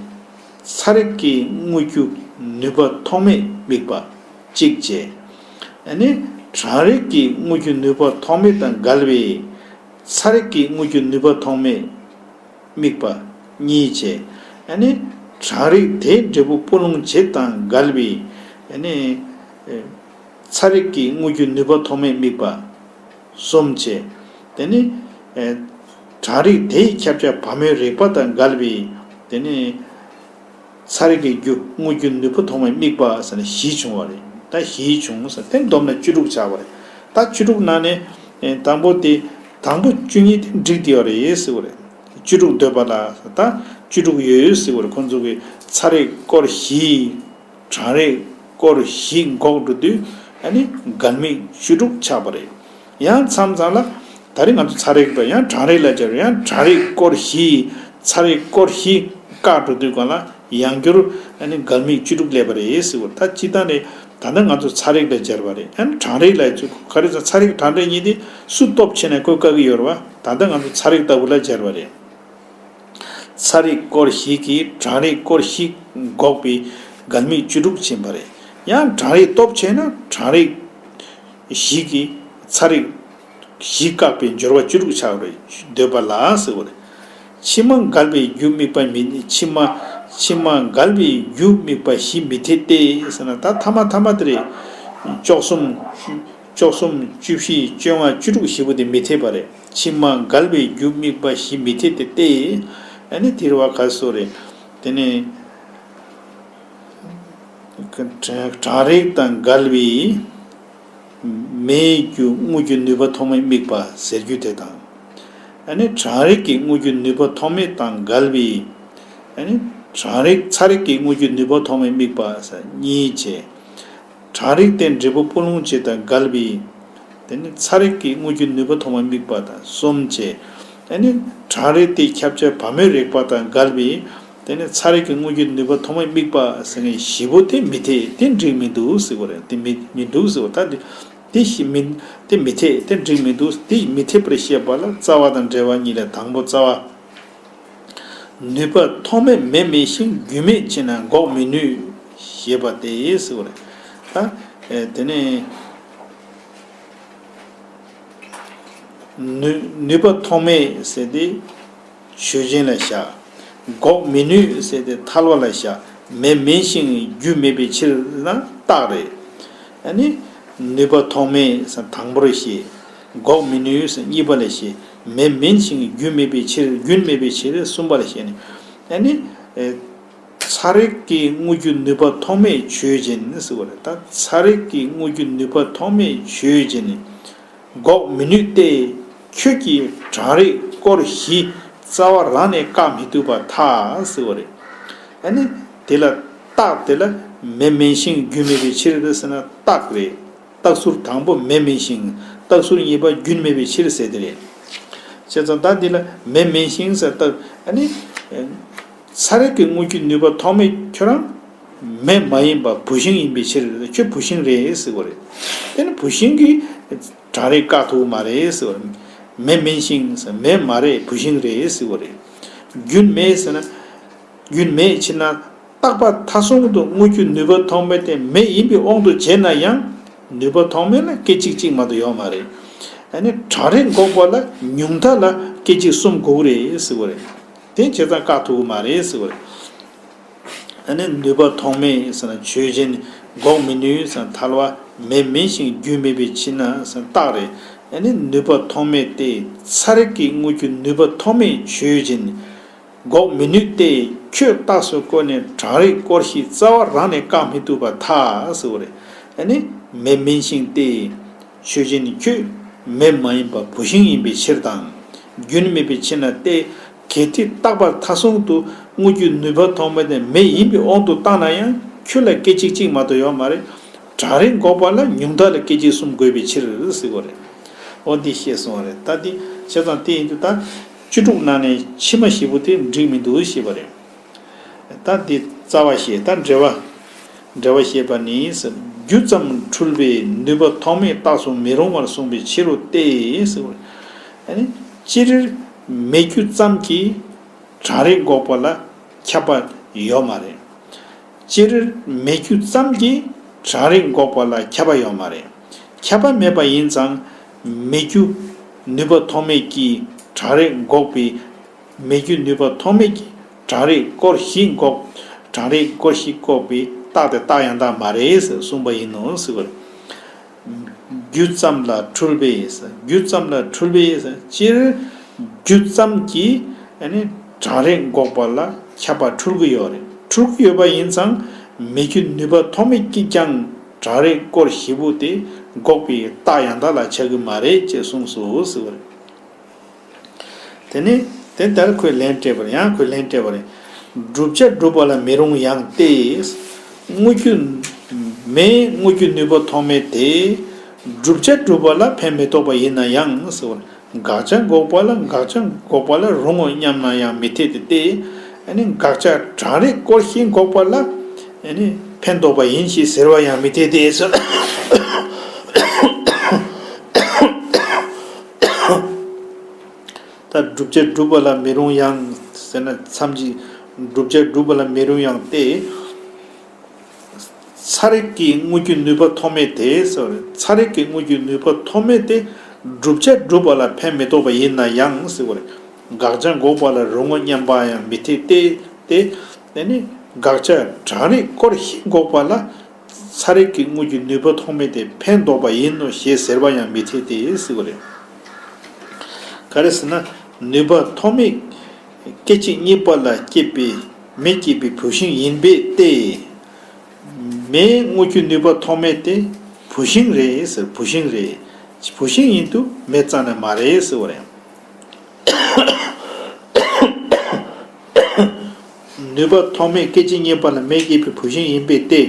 ཚ་རེག་གི་དངོས་རྒྱུ་ནུས་པ་ཐོགས་མེད་དམིགས་པ། གཅིག་བྱས། ཨ་ནི། གྲང་རེག་གི་དངོས་རྒྱུ་ནུས་པ་ཐོགས་མེད་དང་འགལ་བའི་ཚ་རེག་གི་དངོས་རྒྱུ་ནུས་པ་ཐོགས་མེད་དམིགས་པ་གཉིས་བྱས། ཨ་ནི་གྲང་རེག་དེའི་འབྲས་བུ་སྤུ་ལོང་བྱེད་དང་འགལ་བའི་ཨ་ནི་ཚ་རེག་གི་དངོས་རྒྱུ་ནུས་པ་ཐོགས་མེད་དམིགས་པ་གསུམ་བྱས། དེ་ནི་གྲང་རེག་དེའི་ཁྱབ་བྱ་བ་མོའི་རེག་པ་དང་འགལ་བའི་དེ་ནི། ཚ་རེག་གི་རྒྱུ་དངོས་རྒྱུ་ནུས་པ་ཐོགས་མེད་དམིགས་པ་ཟེར་ནས་བཞི་བྱུང་བ་རེད། ད་བཞི་བྱུང་ཟེར་དེ་བསྡོམས་ན་བཅུ་དྲུག་ཆགས་པ་རེད། ད་བཅུ་དྲུག་ནང་ནས་དང་པོ་དེ་དང་པོ་བཅུ་གཉིས་དེ་འགྲིག་བསྡད་ཡོད་རེད་ཟེར་བ་རེད། བཅུ་དྲུག་འདོད་པ་ལ་ད་བཅུ་དྲུག་ཡོད་ཟེར་བ་རེད། ཁོང་ཚོ་གི་ཚ་རེག་སྐོར་བཞི། གྲང་རེག་སྐོར་བཞི་འགོག་འགྲོ་དུས་ཨ་ནི་འགལ་དམིགས་བཅུ་དྲུག་ཆགས་པ་རེད། ཡང་མཚམས་མཚམས་ལ་ད་རེས་ང་ཚོ་ཚ་རེག་དང་ཡང་གྲང་རེག་ལ་སྦྱར་ཡང་གྲང་རེག་སྐོར་བཞི། ཚ་རེག་སྐོར་བཞི་བཀག་འགྲོ་དུས་སྒང་ལ་ཡང་བསྐྱར་ཨ་ནི་འགལ་དམིགས་བཅུ་དྲུག་སླེབས་པ་རེད་ཟེར་བ། ད་སྤྱིར་བཏང་ནས་ད་ལྟ་ང་ཚོ་ཚ་རེག་ལ་སྦྱར་བ་རེད། ཨ་ནི་གྲང་རེག་ལ་ཚུར་ག་རེ་ཟེར་ཚ་རེག་གྲང་རེག་གཉིས་དེ་སུ་སྟོབས་ཆེ་ན་ཁོས་བཀག་གི་ཡོད་རེད་བ། ད་ལྟ་ང་ཚོ་ཚ་རེག་ལྟ་བུ་ལ་སྦྱར་བ་རེད། ཚ་རེག་སྐོར་བཞི་གིས་གྲང་རེག་སྐོར་བཞི་འགོག་པའི་འགལ་དམིགས་བཅུ་དྲུག་ཕྱིན་པ་རེད། ཡང་གྲང་རེག་སྟོབས་ཆེ་ན་གྲང་རེག་བཞི་གིས་ཚ་རེག་བཞི་བཀག་པའི་སྦྱོར་བ་བཅུ་དྲུག་ཆགས་རེད། འདོད་པ་ལ་ཟེར་བ་རེད། ཕྱི་མ་འགལ་བའི་རྒྱུ་དམིགས་པ་མི་ཕྱི་མ་ཕྱི་མ་འགལ་བའི་རྒྱུ་དམིགས་པ་བཞི་མི་འཐད་དེ་ཟེར་ན། ད་ཐ་མ་ཐ་མ་དེ་རེད། བཅུ་གསུམ། བཅུ་གསུམ་བཅུ་བཞི་བཅོ་ལྔ་བཅུ་དྲུག་བཞི་པོ་དེ་མི་འཐད་པ་རེད། ཕྱི་མ་འགལ་བའི་རྒྱུ་དམིགས་པ་བཞི་མི་འཐད་དེ་སྟེ། ཨ་ནི་དེ་རེད་བ། ག་སོ་རེད། དེ་ནས་གྲང་རེག་དང་འགལ་བའི་མེའི་རྒྱུ་དངོས་རྒྱུ་ནུས་པ་ཐོགས་མེད་དམིགས་པ་ཟེར་རྒྱུ་དེ་དང་། ཨ་ནི་གྲང་རེག་གི་དངོས་རྒྱུ་ནུས་པ་ཐོགས་མེད་དང་འགལ་བའི། ཨ་ནི་གྲང་རེག་ཚ་རེག་གི་དངོས་རྒྱུ་ནུས་པ་ཐོགས་མེད་དམིགས་པ་ཟེར་གཉིས་བྱས། གྲང་རེག་དེ་འབྲས་བུ་སྤུ་ལོང་བྱེད་དང་འགལ་བའི། དེ་ནི་ཚ་རེག་གི་དངོས་རྒྱུ་ནུས་པ་ཐོགས་མེད་དམིགས་པ་དང་གསུམ་བྱས། དེ་ནི་གྲང་རེག་དེ་ཁྱབ་བྱ་བ་མོའི་རེག་པ་དང་འགལ་བའི། དེ་ནི་ཚ་རེག་གི་དངོས་རྒྱུ་ནུས་པ་ཐོགས་མེད་དམིགས་པ་ཟེར་མཁན་བཞི་པོ་དེ་མི་འཐད། དེ་འགྲིག་མི་འདུག་ཟེར་བ་རེད། དེ་མི་མི་འདུག་ཟེར་བ། ད་དེ་དེ་བཞི་མི་དེ་མི་འཐད། དེ་འགྲིག་མི་འདུག་དེ་མི་འཐད་པར་བཤད་པ་ལ་རྩ་བ་དང་འབྲེལ་བ་གཉིས་ལས་དང་པོ་རྩ་བ། ནུས་པ་ཐོགས་མེད་མེ་མིན་ཞིང་། རྒྱུན་མེད་ཕྱིར་ན་འགོག་མི་ནུས་ཞེས་པ་སྟེ་ཟེར་བ་རེད། ད་དེ་ནས་ནུས་ནུས་པ་ཐོགས་མེད་ཟེར་ཏེ་ཆོས་ཅན་ལ་བཞག་འགོག་མི་ནུས་ཟེར་ཏེ་ཐལ་བ་ལ་བཞག་མེ་མིན་ཞིང་རྒྱུན་མེད་པའི་ཕྱིར་ན་རྟགས་རེད། ཨ་ནི་ནུས་པ་ཐོགས་མེད་ཟེར་དང་པོར་བཤད། འགོག་མི་ནུས་ཟེར་གཉིས་པ་ལ་བཤད། མེ་མིན་ཞིང་རྒྱུན་མེད་པའི་ཕྱིར་རྒྱུན་མེད་པའི་ཕྱིར་གསུམ་པ་ལ་བཤད་ནས། ཨ་ནི་ཚ་རེག་གི་དངོས་རྒྱུ་ནུས་པ་ཐོགས་མེད་ཆོས་ཅན་ཟེར་བ་རེད། ད་ཚ་རེག་གི་དངོས་རྒྱུ་ནུས་པ་ཐོགས་མེད་ཆོས་ཅན། འགོག་མི་ནུས་ཏེ། ཁྱོད་ཀྱིས་གྲང་རེག་སྐོར་བཞི་རྩ་བ་རང་ནས་བཀག་མི་ཐུབ་པར་ཐལ་ཟེར་བ་རེད། ཨ་ནི་དེ་ལ་རྟགས་དེ་ལ་མེ་མིན་ཞིང་རྒྱུན་མེད་པའི་ཕྱིར་ཟེར་ན་རྟགས་རེད། རྟགས་ཟུར་དང་པོ་མེ་མིན་ཞིང་རྟགས་ཟུར་གཉིས་པ་རྒྱུན་མེད་པའི་ཕྱིར་ཟེར་དེ་རེད། བྱས་ཙང་ད་འདི་ལ་མེ་མིན་ཞིང་ཟེར་རྟགས་ཨ་ནི། ཚ་རེག་གི་དངོས་རྒྱུ་ནུས་པ་ཐོགས་མེད་ཁྱོད་རང་མེ་མ་ཡིན་པ་བུད་ཤིང་ཡིན་པའི་ཕྱིར། ཁྱོད་བུད་ཤིང་རེད་ཟེར་བ་རེད། དེ་ནི་བུད་ཤིང་གིས་གྲང་རེག་བཀག་ཐུབ་ཀྱི་མ་རེད་ཟེར་བ་རེད། མེ་མིན་ཞིང་ཟེར་མེ་མ་རེད་བུད་ཤིང་རེད་ཟེར་བ་རེད། རྒྱུན་མེད་ཟེར་ན། རྒྱུན་མེད་ཕྱིར་ན་རྟག་པ་མཐའ་གསུམ་དུ་དངོས་རྒྱུ་ནུས་པ་ཐོགས་མེད་དེ་མེ་ཡིན་པའི་དབང་དུ་བྱས་ན་ཡང་ནུས་པ་ཐོགས་མེད་ལ་སྐད་ཅིག་གཅིག་མ་གཏོགས་ཡོད་མ་རེད། ཨ་ནི་གྲང་རེག་འགོག་པ་ལ་ཉུང་མཐའ་ལ་སྐད་ཅིག་གསུམ་དགོས་ཀྱི་རེད་ཟེར་བ་རེད། དེ་བྱས་ཙང་བཀག་ཐུབ་ཀྱི་མ་རེད་ཟེར་བ་རེད། ཨ་ནི་ནུས་པ་ཐོགས་མེད་ཟེར་ན་ཆོས་ཅན། འགོག་མི་ནུས་ཟེར་ན་ཐལ་བ། མེ་མིན་ཞིང་རྒྱུན་མེད་པའི་ཕྱིར་ན་ཟེར་ན་རྟགས་རེད། ཨ་ནི་ནུས་པ་ཐོགས་མེད་དེ་ཚ་རེག་གི་དངོས་རྒྱུ་ནུས་པ་ཐོགས་མེད་ཆོས་ཅན། འགོག་མི་ནུས་ཏེ། ཁྱོད་རྟགས་སུ་བཀོད་ནས་གྲང་རེག་སྐོར་བཞི་རྩ་བ་རང་ནས་བཀག་མི་ཐུབ་པར་ཐལ་ཟེར་བ་རེད། ཨ་ནི་མེ་མིན་ཞིང་སྟེ། ཆོས་ཅན་ཁྱོད་མེ་མ་ཡིན་པ་བུད་ཤིང་ཡིན་པའི་ཕྱིར་དང་། རྒྱུན་མེད་པའི་ཕྱིར་ན་སྟེ། གལ་ཏེ་རྟག་པ་མཐའ་གསུམ་དུ་དངོས་རྒྱུ་ནུས་པ་ཐོགས་མེད་དེ་མེ་ཡིན་པའི་དབང་དུ་བཏང་ན་ཡང་ཁྱོད་ལ་སྐད་ཅིག་གཅིག་མ་གཏོགས་ཡོད་མ་རེད། གྲང་རེག་འགོག་པ་ལ་ཉུང་མཐའ་ལ་སྐད་ཅིག་གསུམ་དགོས་པའི་ཕྱིར་ཟེར་བ་རེད། འོ་འདི་ཤེས་སོང་བ་རེད། ད་འདི་བྱས་ཙང་དེ་ཡིན་དུས་ད་བཅུ་དྲུག་ནང་ནས་ཕྱི་མ་བཞི་པོ་དེ་འགྲིག་མི་འདུག་ཞེས་པ་རེད། ད་འདི་རྩ་བ་བཤད། ད་འགྲེལ་བ། འགྲེལ་བ་བཤད་པ་ནི། རྒྱུ་ཙམ་འཁྲུལ་པའི་ནུས་པ་ཐོགས་མེད་རྟགས་སུ་མི་རུང་བར་གསུངས་པའི་ཕྱིར་རོ་སྟེ་ཟེར་བ་རེད། ཨ་ནི་སྤྱིར་མེ་རྒྱུ་ཙམ་གྱིས་གྲང་རེག་འགོག་པ་ལ་ཁྱབ་པ་ཡོད་མ་རེད། སྤྱིར་མེ་རྒྱུ་ཙམ་གྱིས་གྲང་རེག་འགོག་པ་ལ་ཁྱབ་པ་ཡོད་མ་རེད། ཁྱབ་པ་མེད་པ་ཡིན་ཙང་། མེད་རྒྱུ་ནུས་པ་ཐོགས་མེད་ཀྱི་གྲང་རེག་འགོག་པའི། མེད་རྒྱུ་ནུས་པ་ཐོགས་མེད་ཀྱི་གྲང་རེག་སྐོར་བཞི་འགོག་གྲང་རེག་སྐོར་བཞི་འགོག་པའི་རྟགས་དེ་རྟགས་ཡང་དག་མ་རེད་ཟེར་གསུངས་པ་ཡིན་ནོ་ཟེར་བ་རེད། རྒྱུ་ཙམ་ལ་འཁྲུལ་པས་ཟེར། རྒྱུ་ཙམ་ལ་འཁྲུལ་པས་ཟེར། སྤྱིར་རྒྱུ་ཙམ་གྱིས་ཨ་ནི་གྲང་རེག་འགོག་པ་ལ་ཁྱབ་པ་འཁྲུལ་གྱི་ཡོད་རེད། འཁྲུལ་གྱི་ཡོད་པ་ཡིན་ཙང་། མེད་རྒྱུ་ནུས་པ་ཐོགས་མེད་ཀྱིས་ཀྱང་གྲང་རེག་སྐོར་བཞི་པོ་དེ་འགོག་པའི་རྟགས་ཡང་དག་ལ་ཆགས་ཀྱི་མ་རེད་ཅེས་གསུངས་སོ་ཟེར་བ་རེད། དེ་ནས་དེ་ལྟར་ཁོས་ལན་སྤྲད་པ་རེད། ཡང་ཁོས་ལན་སྤྲད་པ་རེད། བསྒྲུབ་བྱ་སྒྲུབ་པ་ལ་མི་རུང་ཡང་སྟེ། དངོས་རྒྱུ། མེའི་དངོས་རྒྱུ་ནུས་པ་ཐོགས་མེད་དེ། བསྒྲུབ་བྱ་སྒྲུབ་པ་ལ་ཕན་མི་ཐོགས་པ་ཡིན་ན་ཡང་ཟེར་བ་རེད། དགག་བྱ་འགོག་པ་ལ་དགག་བྱ་འགོག་པ་ལ་རུང་ངོ་སྙམ་ན་ཡང་མི་འཐད་དེ་སྟེ། ཨ་ནི་དགག་བྱ་གྲང་རེག་སྐོར་བཞི་འགོག་པ་ལ་ཨ་ནི་ཕན་ཐོགས་པ་ཡིན་ཞེས་ཟེར་བ་ཡང་མི་འཐད་དེ་ཟེར། ད་བསྒྲུབ་བྱ་སྒྲུབ་པ་ལ་མི་རུང་ཡང་ཟེར་ན་མཚམས་ཀྱི་བསྒྲུབ་བྱ་སྒྲུབ་པ་ལ་མི་རུང་ཡང་སྟེ། ཚ་རེག་གི་དངོས་རྒྱུ་ནུས་པ་ཐོགས་མེད་དེ་ཟེར་བ་རེད། ཚ་རེག་གི་དངོས་རྒྱུ་ནུས་པ་ཐོགས་མེད་དེ་བསྒྲུབ་བྱ་སྒྲུབ་པ་ལ་ཕན་མི་ཐོགས་པ་ཡིན་ན་ཡང་ཟེར་བ་རེད། དགག་བྱ་འགོག་པ་ལ་རུང་ངོ་སྙམ་པ་ཡང་མི་འཐད་དེ། དེ་དེ་ནི་དགག་བྱ་གྲང་རེག་སྐོར་བཞི་འགོག་པ་ལ། ཚ་རེག་གི་དངོས་རྒྱུ་ནུས་པ་ཐོགས་མེད་དེ་ཕན་འདོགས་པ་ཡིན་ནོ་ཞེས་ཟེར་བ་ཡང་མི་འཐད་དེ་ཟེར་བ་རེད། ག་རེ་ཟེར་ན། ནུས་པ་ཐོགས་མེད་སྐད་ཅིག་གཉིས་པ་ལ་སྐྱེས་པའི་མེ་སྐྱེས་པའི་བུད་ཤིང་ཡིན་པས་ཏེ། མེའི་དངོས་རྒྱུ་ནུས་པ་ཐོགས་མེད་དེ་བུད་ཤིང་རེད་ཟེར། བུད་ཤིང་རེད། བུད་ཤིང་ཡིན་དུས་མེ་རྩ་ནས་མ་རེད་ཟེར་བ་རེད། ནུས་པ་ཐོགས་མེད་སྐད་ཅིག་གཉིས་པ་ལ་མེ་སྐྱེས་པའི་བུད་ཤིང་ཡིན་པས་ཏེ།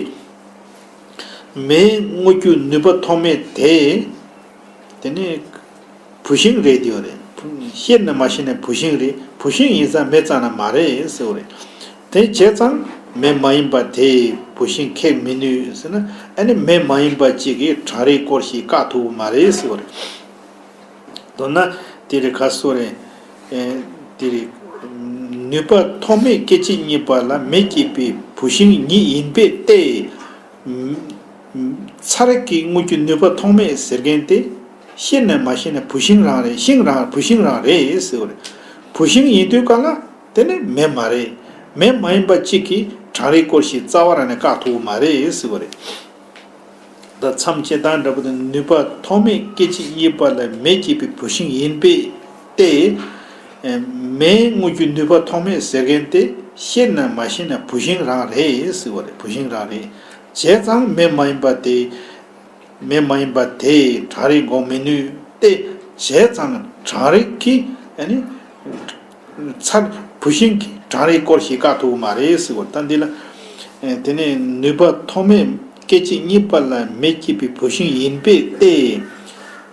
མེའི་དངོས་རྒྱུ་ནུས་པ་ཐོགས་མེད་དེ། དེ་ནི་བུད་ཤིང་རེད་དེ་ཡོད་རེད། ཤེས་ནས་མ་ཤེས་ནས་བུད་ཤིང་རེད། བུད་ཤིང་ཡིན་ཙང་མེ་རྩ་ནས་མ་རེད་ཟེར་བ་རེད། དེ་བྱས་ཙང་མེ་མ་ཡིན་པ་དེས་བུད་ཤིང་ཁེགས་མི་ནུས་ཟེར་ན། ཨ་ནི་མེ་མ་ཡིན་པ་གཅིག་གིས་གྲང་རེག་སྐོར་ཞིག་བཀག་ཐུབ་ཀྱི་མ་རེད་ཟེར་བ་རེད། མདོར་ན་དེ་རེད། ག་སོ་རེད། ཨེ། དེ་རེད། ནུས་པ་ཐོགས་མེད་སྐད་ཅིག་གཉིས་པ་ལ་མེ་སྐྱེས་པའི་བུད་ཤིང་ཉིད་ཡིན་པས་ཏེ། ཚ་རེག་གི་དངོས་རྒྱུ་ནུས་པ་ཐོགས་མེད་ཟེར་མཁན་དེ། ཤེས་ནས་མ་ཤེས་ནས་བུད་ཤིང་རང་རེད། ཤིང་རང་བུད་ཤིང་རང་རེད་ཟེར་བ་རེད། བུད་ཤིང་ཡིན་དུས་ག་ལ་དེ་ནི་མེ་མ་རེད། མེ་མ་ཡིན་པ་གཅིག་གིས་གྲང་རེག་སྐོར་ཞིག་རྩ་བ་རང་ནས་བཀག་ཐུབ་ཀྱི་མ་རེད་ཟེར་བ་རེད། ད་མཚམས་བཅད་སྟངས་འདྲ་པོ་དེ། ནུས་པ་ཐོགས་མེད་སྐད་ཅིག་གཉིས་པ་ལ་མེ་སྐྱེས་པའི་བུད་ཤིང་ཡིན་པས་ཏེ། མེའི་དངོས་རྒྱུ་ནུས་པ་ཐོགས་མེད་ཟེར་མཁན་དེ་ཤེས་ན་མ་ཤེས་ན་བུད་ཤིང་རང་རེད་ཟེར་བ་རེད། བུད་ཤིང་རང་རེད། བྱས་ཙང་མེ་མ་ཡིན་པ་དེ། མེ་མ་ཡིན་པ་དེས་གྲང་རེག་འགོག་མི་ནུས་ཏེ། བྱས་ཙང་གྲང་རེག་གིས་ཨ་ནི། ཚ། བུད་ཤིང་གིས་གྲང་རེག་སྐོར་ཞིག་བཀག་ཐུབ་ཀྱི་མ་རེད་ཟེར་བ། ད་འདི་ལ། ཨེ། དེ་ནས་ནུས་པ་ཐོགས་མེད་སྐད་ཅིག་གཉིས་པ་ལ་མེ་སྐྱེས་པའི་བུད་ཤིང་ཡིན་པས་ཏེ།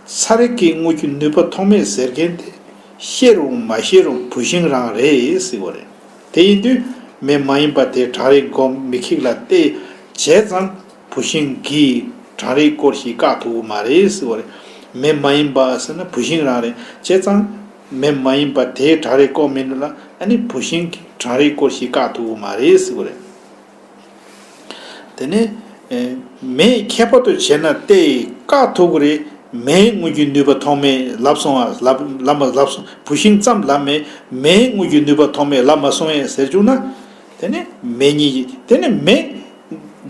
ཚ་རེག་གི་དངོས་རྒྱུ་ནུས་པ་ཐོགས་མེད་ཟེར་མཁན་དེ་ཤེས་རུང་མ་ཤེས་རུང་བུད་ཤིང་རང་རེད་ཟེར་བ་རེད། དེ་ཡིན་དུས་མེ་མ་ཡིན་པ་དེས་གྲང་རེག་འགོག་མི་ཁེགས་ལ་སྟེ། བྱས་ཙང་བུད་ཤིང་གིས་གྲང་རེག་སྐོར་ཞིག་བཀག་ཐུབ་ཀྱི་མ་རེད་ཟེར་བ་རེད། མེ་མ་ཡིན་པ་ཟེར་ན་བུད་ཤིང་རང་རེད། བྱས་ཙང་མེ་མ་ཡིན་པ་དེས་གྲང་རེག་བཀག་མི་ནུས་ལ། ཨ་ནི་བུད་ཤིང་གིས་གྲང་རེག་སྐོར་ཞིག་བཀག་ཐུབ་ཀྱི་མ་རེད་ཟེར་བ་རེད། དེ་ནས། ཨེ། མེས་ཁྱད་པར་དུ་བྱས་ན་སྟེ་བཀག་ཐུབ་ཀྱི་རེད། མེའི་དངོས་རྒྱུ་ནུས་པ་ཐོགས་མེད་ལབ་སོང་ང་། ལབ་ལབ་མ་ལབ་སོང་། བུད་ཤིང་ཙམ་ལབ་མེད། མེའི་དངོས་རྒྱུ་ནུས་པ་ཐོགས་མེད་ལབ་མ་སོང་ངས་ཟེར་བཅུག་ན། དེ་ནས་མེ་ཉིད་ཀྱིས། དེ་ནས་མེ་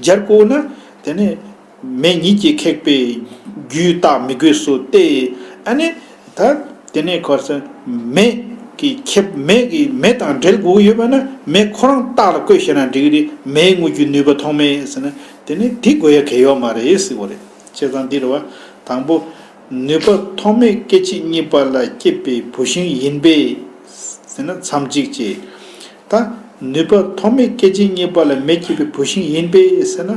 སྦྱར་དགོས་ན། དེ་ནས་མེ་ཉིད་ཀྱིས་ཁེགས་པའི་རྒྱུའི་རྟགས་མི་དགོས་སོ་སྟེ། ཨ་ནི་ད་དེ་ནས་ཁོ་ཚོ་མེ་གི་ཁེབས། མེ་གི་མེ་དང་འབྲེལ་དགོས་ཀྱི་ཡོད་པ་ན་མེ་ཁོ་རང་རྟགས་ལ་བཀོད་བྱས་ན་འགྲིག་གི་རེད། མེའི་དངོས་རྒྱུ་ནུས་པ་ཐོགས་མེད་ཟེར་ན་དེ་ནི་དེ་དགོས་ཡ་གལ་ཡོད་མ་རེད་ཟེར་བ་རེད། བྱས་ཙང་འདི་རེད་བ། དང་པོ། ནུས་པ་ཐོགས་མེད་སྐད་ཅིག་གཉིས་པ་ལ་སྐྱེས་པའི་བུད་ཤིང་ཡིན་པས་ཟེར་ན་མཚམས་གཅིག་བྱས། ད་ནུས་པ་ཐོགས་མེད་སྐད་ཅིག་གཉིས་པ་ལ་མེ་སྐྱེས་པའི་བུད་ཤིང་ཡིན་པས་ཟེར་ན།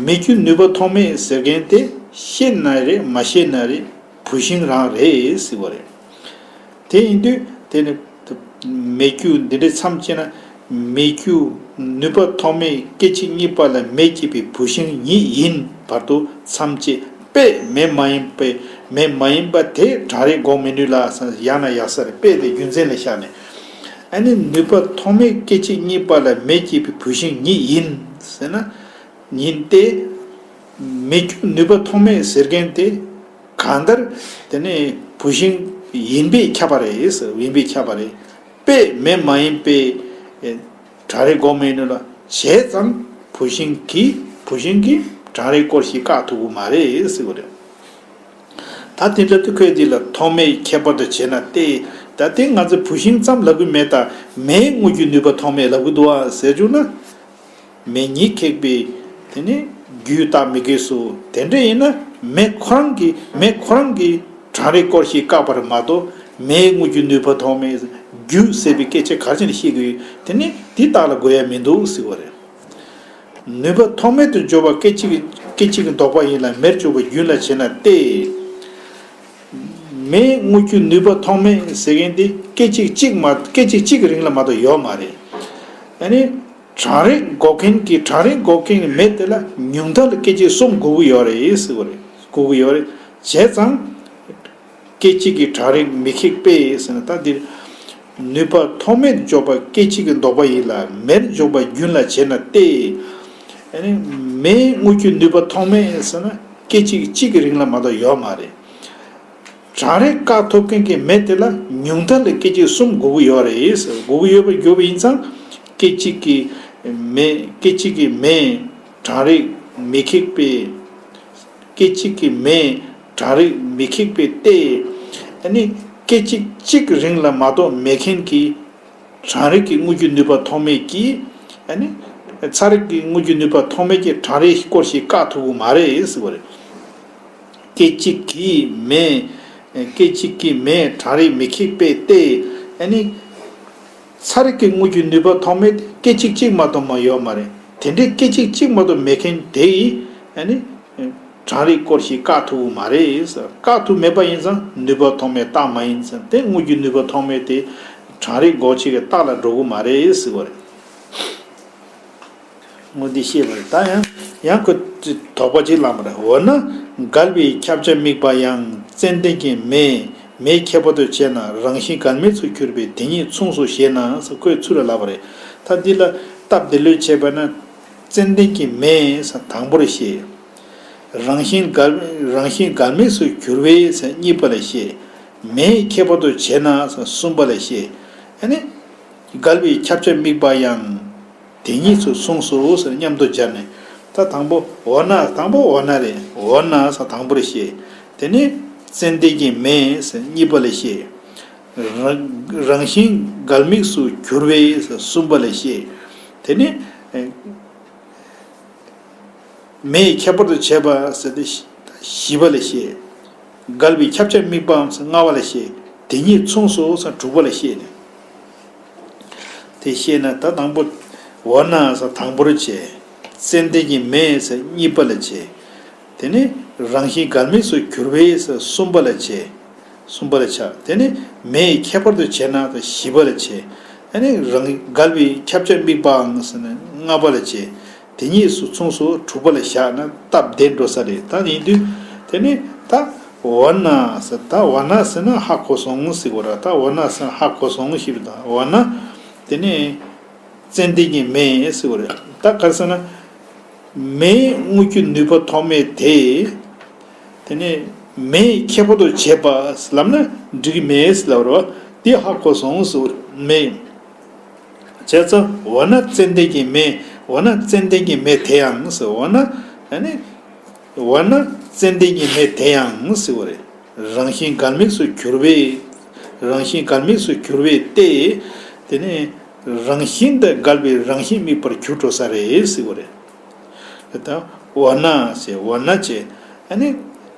མེ་རྒྱུ་ནུས་པ་ཐོགས་མེད་ཟེར་མཁན་དེ་ཤེས་ན་རེད་མ་ཤེས་ན་རེད། བུད་ཤིང་རང་རེད་ཟེར་བ་རེད། དེ་ཡིན་དུས་དེ་ནི་མེ་རྒྱུ་འདི་འདྲའི་མཚམས་བཅད་ན། མེ་རྒྱུ་ནུས་པ་ཐོགས་མེད་སྐད་ཅིག་གཉིས་པ་ལ་མེ་སྐྱེས་པའི་བུད་ཤིང་ཉིད་ཡིན་བར་དུ་མཚམས་བཅད་པས། མེ་མ་ཡིན་པའི་མེ་མ་ཡིན་པ་དེས་གྲང་རེག་འགོག་མི་ནུས་ལ་ཟེར་ཡང་ན་ཡག་ས་རེད། པས་དེ་རྒྱུ་མཚན་ལ་བཞག་ནས། ཨ་ནི་ནུས་པ་ཐོགས་མེད་སྐད་ཅིག་གཉིས་པ་ལ་མེ་སྐྱེས་པའི་བུད་ཤིང་ཉིད་ཡིན་ཟེར་ན། ཉིད་དེ། མེ་རྒྱུ་ནུས་པ་ཐོགས་མེད་ཟེར་མཁན་དེ་གང་ལྟར་དེ་ནི་བུད་ཤིང་ཡིན་པས་ཁྱབ་པ་རེད། ཡིན་པས་ཁྱབ་པ་རེད། དཔེ་མེ་མ་ཡིན་པའི་གྲང་རེག་འགོག་མི་ནུས་ལ་བྱས་ཙང་བུད་ཤིང་གིས་བུད་ཤིང་གིས་གྲང་རེག་སྐོར་ཞིག་བཀག་ཐུབ་ཀྱི་མ་རེད་ཟེར་བ་རེད། ད་དེ་འདྲ་དུས་ཁོས་འདི་ལ་ཐོགས་མེད་ཁྱད་པར་དུ་བྱས་ན་སྟེ། ད་དེ་ང་ཚོས་བུད་ཤིང་ཙམ་ལབ་ཀྱི་མེད། ད་མེའི་དངོས་རྒྱུ་ནུས་པ་ཐོགས་མེད་ལབ་ཀྱི་འདུག་ཨ་ཟེར་བྱུང་ན། མེ་ཉིད་ཁེགས་པའི་དེ་ནི་རྒྱུས་བཏགས་མི་དགོས་སོ། དེ་འདྲ་ཡིན་ན་མེ་ཁོ་རང་གིས་མེ་ཁོ་རང་གིས་གྲང་རེག་སྐོར་ཞིག་བཀག་པར་མ་གཏོགས་མེའི་དངོས་རྒྱུ་ནུས་པ་ཐོགས་མེད་རྒྱུ་ཟེར་བའི་སྐད་ཆ་ག་རེ་བྱས་ནས་བཤད་ཀྱི་ཡོད། དེ་ནི་དེ་རྟགས་ལ་དགོས་ཡ་མི་འདུག་ཟེར་བ་རེད། ནུས་པ་ཐོགས་མེད་དུ་འཇོག་པ་སྐད་ཅིག་སྐད་ཅིག་གི་ལྡོག་པ་ཡིན་ལ་མེར་འཇོག་པ་རྒྱུན་ལ་བྱས་ན་སྟེ། མེའི་དངོས་རྒྱུ་ནུས་པ་ཐོགས་མེད་ཟེར་མཁན་དེ་སྐད་ཅིག་གཅིག་མ་སྐད་ཅིག་གཅིག་གི་རིང་ལ་མ་གཏོགས་ཡོད་མ་རེད། ཡ་ནི་གྲང་རེག་འགོག་མཁན་གྱི་གྲང་རེག་འགོག་མཁན་གྱི་མེ་དེ་ལ་ཉུང་མཐའ་ལ་སྐད་ཅིག་གསུམ་དགོས་ཀྱི་ཡོད་རེད་ཟེར་བ་རེད། དགོས་ཀྱི་ཡོད་རེད། བྱས་ཙང་། སྐད་ཅིག་གིས་གྲང་རེག་མི་ཁེགས་པས་ཟེར་ན། ད་འདིར་ནུས་པ་ཐོགས་མེད་འཇོག་པ་སྐད་ཅིག་གི་ལྡོག་པ་ཡིན་ལ་མེར་འཇོག་པ་རྒྱུན་ལ་བྱས་ན་སྟེ། ཨ་ནི་མེའི་དངོས་རྒྱུ་ནུས་པ་ཐོགས་མེད་ཟེར་ན་སྐད་ཅིག་གཅིག་གི་རིང་ལ་མ་གཏོགས་ཡོད་མ་རེད། གྲང་རེག་བཀག་ཐུབ་མཁན་གྱི་མེ་དེ་ལ་ཉུང་མཐའ་ལ་སྐད་ཅིག་གསུམ་དགོས་ཀྱི་ཡོད་རེད། དགོས་ཀྱི་ཡོད་པ་གྱུར་པ་ཡིན་ཙང་སྐད་ཅིག་གི་མེ་སྐད་ཅིག་གི་མེ་གྲང་རེག་མི་ཁེགས་པས། སྐད་ཅིག་གི་མེ་གྲང་རེག་མི་ཁེགས་པས་ཏེ། ཨ་ནི་སྐད་ཅིག་གཅིག་གི་རིང་ལ་མ་གཏོགས་མེ་མཁན་གྱི་གྲང་རེག་གི་དངོས་རྒྱུ་ནུས་པ་ཐོགས་མེད་ཀྱིས། ཨ་ནི་ཚ་རེག་གི་དངོས་རྒྱུ་ནུས་པ་ཐོགས་མེད་ཀྱིས་གྲང་རེག་སྐོར་ཞིག་བཀག་ཐུབ་ཀྱི་མ་རེད་ཟེར་བ་རེད། སྐད་ཅིག་གིས་མེ། སྐད་ཅིག་གིས་མེ་གྲང་རེག་མི་ཁེགས་པས་ཏེ། ཨ་ནི། ཚ་རེག་གི་དངོས་རྒྱུ་ནུས་པ་ཐོགས་མེད་སྐད་ཅིག་གཅིག་མ་གཏོགས་མ་ཡོད་མ་རེད། དེ་འདྲའི་སྐད་ཅིག་གཅིག་མ་གཏོགས་མེད་མཁན་དེ་ཡིས་ཨ་ནི་གྲང་རེག་སྐོར་ཞིག་བཀག་ཐུབ་ཀྱི་མ་རེད་ཟེར། བཀག་ཐུབ་མེད་པ་ཡིན་ཙང་ནུས་པ་ཐོགས་མེད་རྟགས་མ་ཡིན་ཟེར། དེ་དངོས་རྒྱུ་ནུས་པ་ཐོགས་མེད་དེ་གྲང་རེག་འགོག་བྱེད་ཀྱི་རྟགས་ལ་འགྲོ་གི་མ་རེད་ཟེར་བ་རེད། འོ་འདི་ཤེས་པ་རེད། ད་ཡང་ཡང་ཁོས་དོགས་པ་ཅིག་བསླངས་པ་རེད། འོ་ན་འགལ་བའི་ཁྱབ་བྱ་དམིགས་པ་ཡང་ཙན་དན་གྱི་མེ། མེའི་ཁྱད་པར་དུ་བྱས་ན་རང་བཞིན་འགལ་དམིགས་སུ་གྱུར་པས་དེ་ཉིད་མཚུངས་སོ་ཞེ་ན་ཟེར་ཁོས་ཚུར་ལ་ལབ་པ་རེད། ད་འདི་ལ་སྟབས་བདེ་ལོས་བྱས་པ་ན་ཙན་དན་གྱི་མེ་ཟེར་དང་པོར་བཤད། རང་བཞིན་འགལ་རང་བཞིན་འགལ་དམིགས་སུ་གྱུར་པས་ཟེར་གཉིས་པ་ལ་བཤད། མེའི་ཁྱད་པར་དུ་བྱས་ན་ཟེར་གསུམ་པ་ལ་བཤད། ཨ་ནི། འགལ་བའི་ཁྱབ་བྱ་དམིགས་པ་ཡང་། དེ་ཉིད་དུ་མཚུངས་སོ་ཟེར་མཉམ་དུ་སྦྱར་ནས། ད་དང་པོ་འོ་ན། དང་པོ་འོ་ན་རེད། འོ་ན་ཟེར་དང་པོར་བཤད། དེ་ནས་ཙན་དན་གྱི་མེ་ཟེར་གཉིས་པ་ལ་བཤད། རང་རང་བཞིན་འགལ་དམིགས་སུ་གྱུར་པས་ཟེར་གསུམ་པ་ལ་བཤད། དེ་ནས་མེའི་ཁྱད་པར་དུ་བྱས་པ་ཟེར་ཏེ་བཞི་པ་ལ་བཤད། འགལ་བའི་ཁྱབ་བྱ་དམིགས་པའམ་ཟེར་ལྔ་པ་ལ་བཤད། དེ་ཉིད་མཚུངས་སོ་ཟེར་དྲུག་པ་ལ་བཤད་ནས། དེ་བཤད་ན་ད་དང་པོ་འོ་ན་ཟེར་དང་པོར་བྱས། ཙན་དན་གྱི་མེ་ཟེར་གཉིས་པ་ལ་བྱས། དེ་ནས་རང་བཞིན་འགལ་དམིགས་སུ་གྱུར་པས་ཟེར་གསུམ་པ་ལ་བྱས། གསུམ་པ་ལ་བྱ། དེ་ནས་མེའི་ཁྱད་པར་དུ་བྱས་ན་ཟེར་བཞི་པ་ལ་བྱས། ཨ་ནི་རང་འགལ་བའི་ཁྱབ་བྱ་དམིགས་པའམ་ཟེར་ནས་ལྔ་པ་ལ་བྱས། དེ་ཉིད་སུ་མཚུངས་སོ་དྲུག་པ་ལ་བཞག་ན་སྟབས་བདེ་འགྲོ་ས་རེད། ད་ཡིན་དུས་དེ་ནི་ད་འོ་ན་ཟེར། ད་འོ་ན་ཟེར་ན་ཧ་གོ་སོང་ཟེར་གོ་ར། ད་འོ་ན་ཟེར་ན་ཧ་གོ་སོང་ཞེས་པ་དང་། འོ་ན་དེ་ནི་ཙན་དན་གྱི་མེ་ཟེར་གོ་ར། ད་ག་རེ་ཟེར་ན་མེའི་དངོས་རྒྱུ་ནུས་པ་ཐོགས་མེད་དེ། དེ་ནི་མེའི་ཁྱད་པར་དུ་བྱས་པ་ལབ་ན་འགྲིག་གི་མེད་ལབ་རོ། དེ་ཧ་གོ་སོང་ཟེར་མེ། བྱས་ཙང་འོ་ན་ཙན་དན་གྱི་མེ། འོ་ན་ཙན་དན་གྱི་མེ་དེ་ཡང་ཟེར། འོ་ན་ཨ་ནི་འོ་ན་ཙན་དན་གྱི་མེ་དེ་ཡང་ཟེར་བ་རེད། རང་བཞིན་འགལ་དམིགས་སུ་གྱུར་པས། རང་བཞིན་འགལ་དམིགས་སུ་གྱུར་པས་ཏེ། དེ་ནི་རང་བཞིན་དང་འགལ་བའི་རང་བཞིན་དམིགས་པར་གྱུར་འགྲོ་ས་རེད་ཟེར་བ་རེད། དེ་ལྟར་འོ་ན་ཞེས་འོ་ན་ཅེས། ཨ་ནི་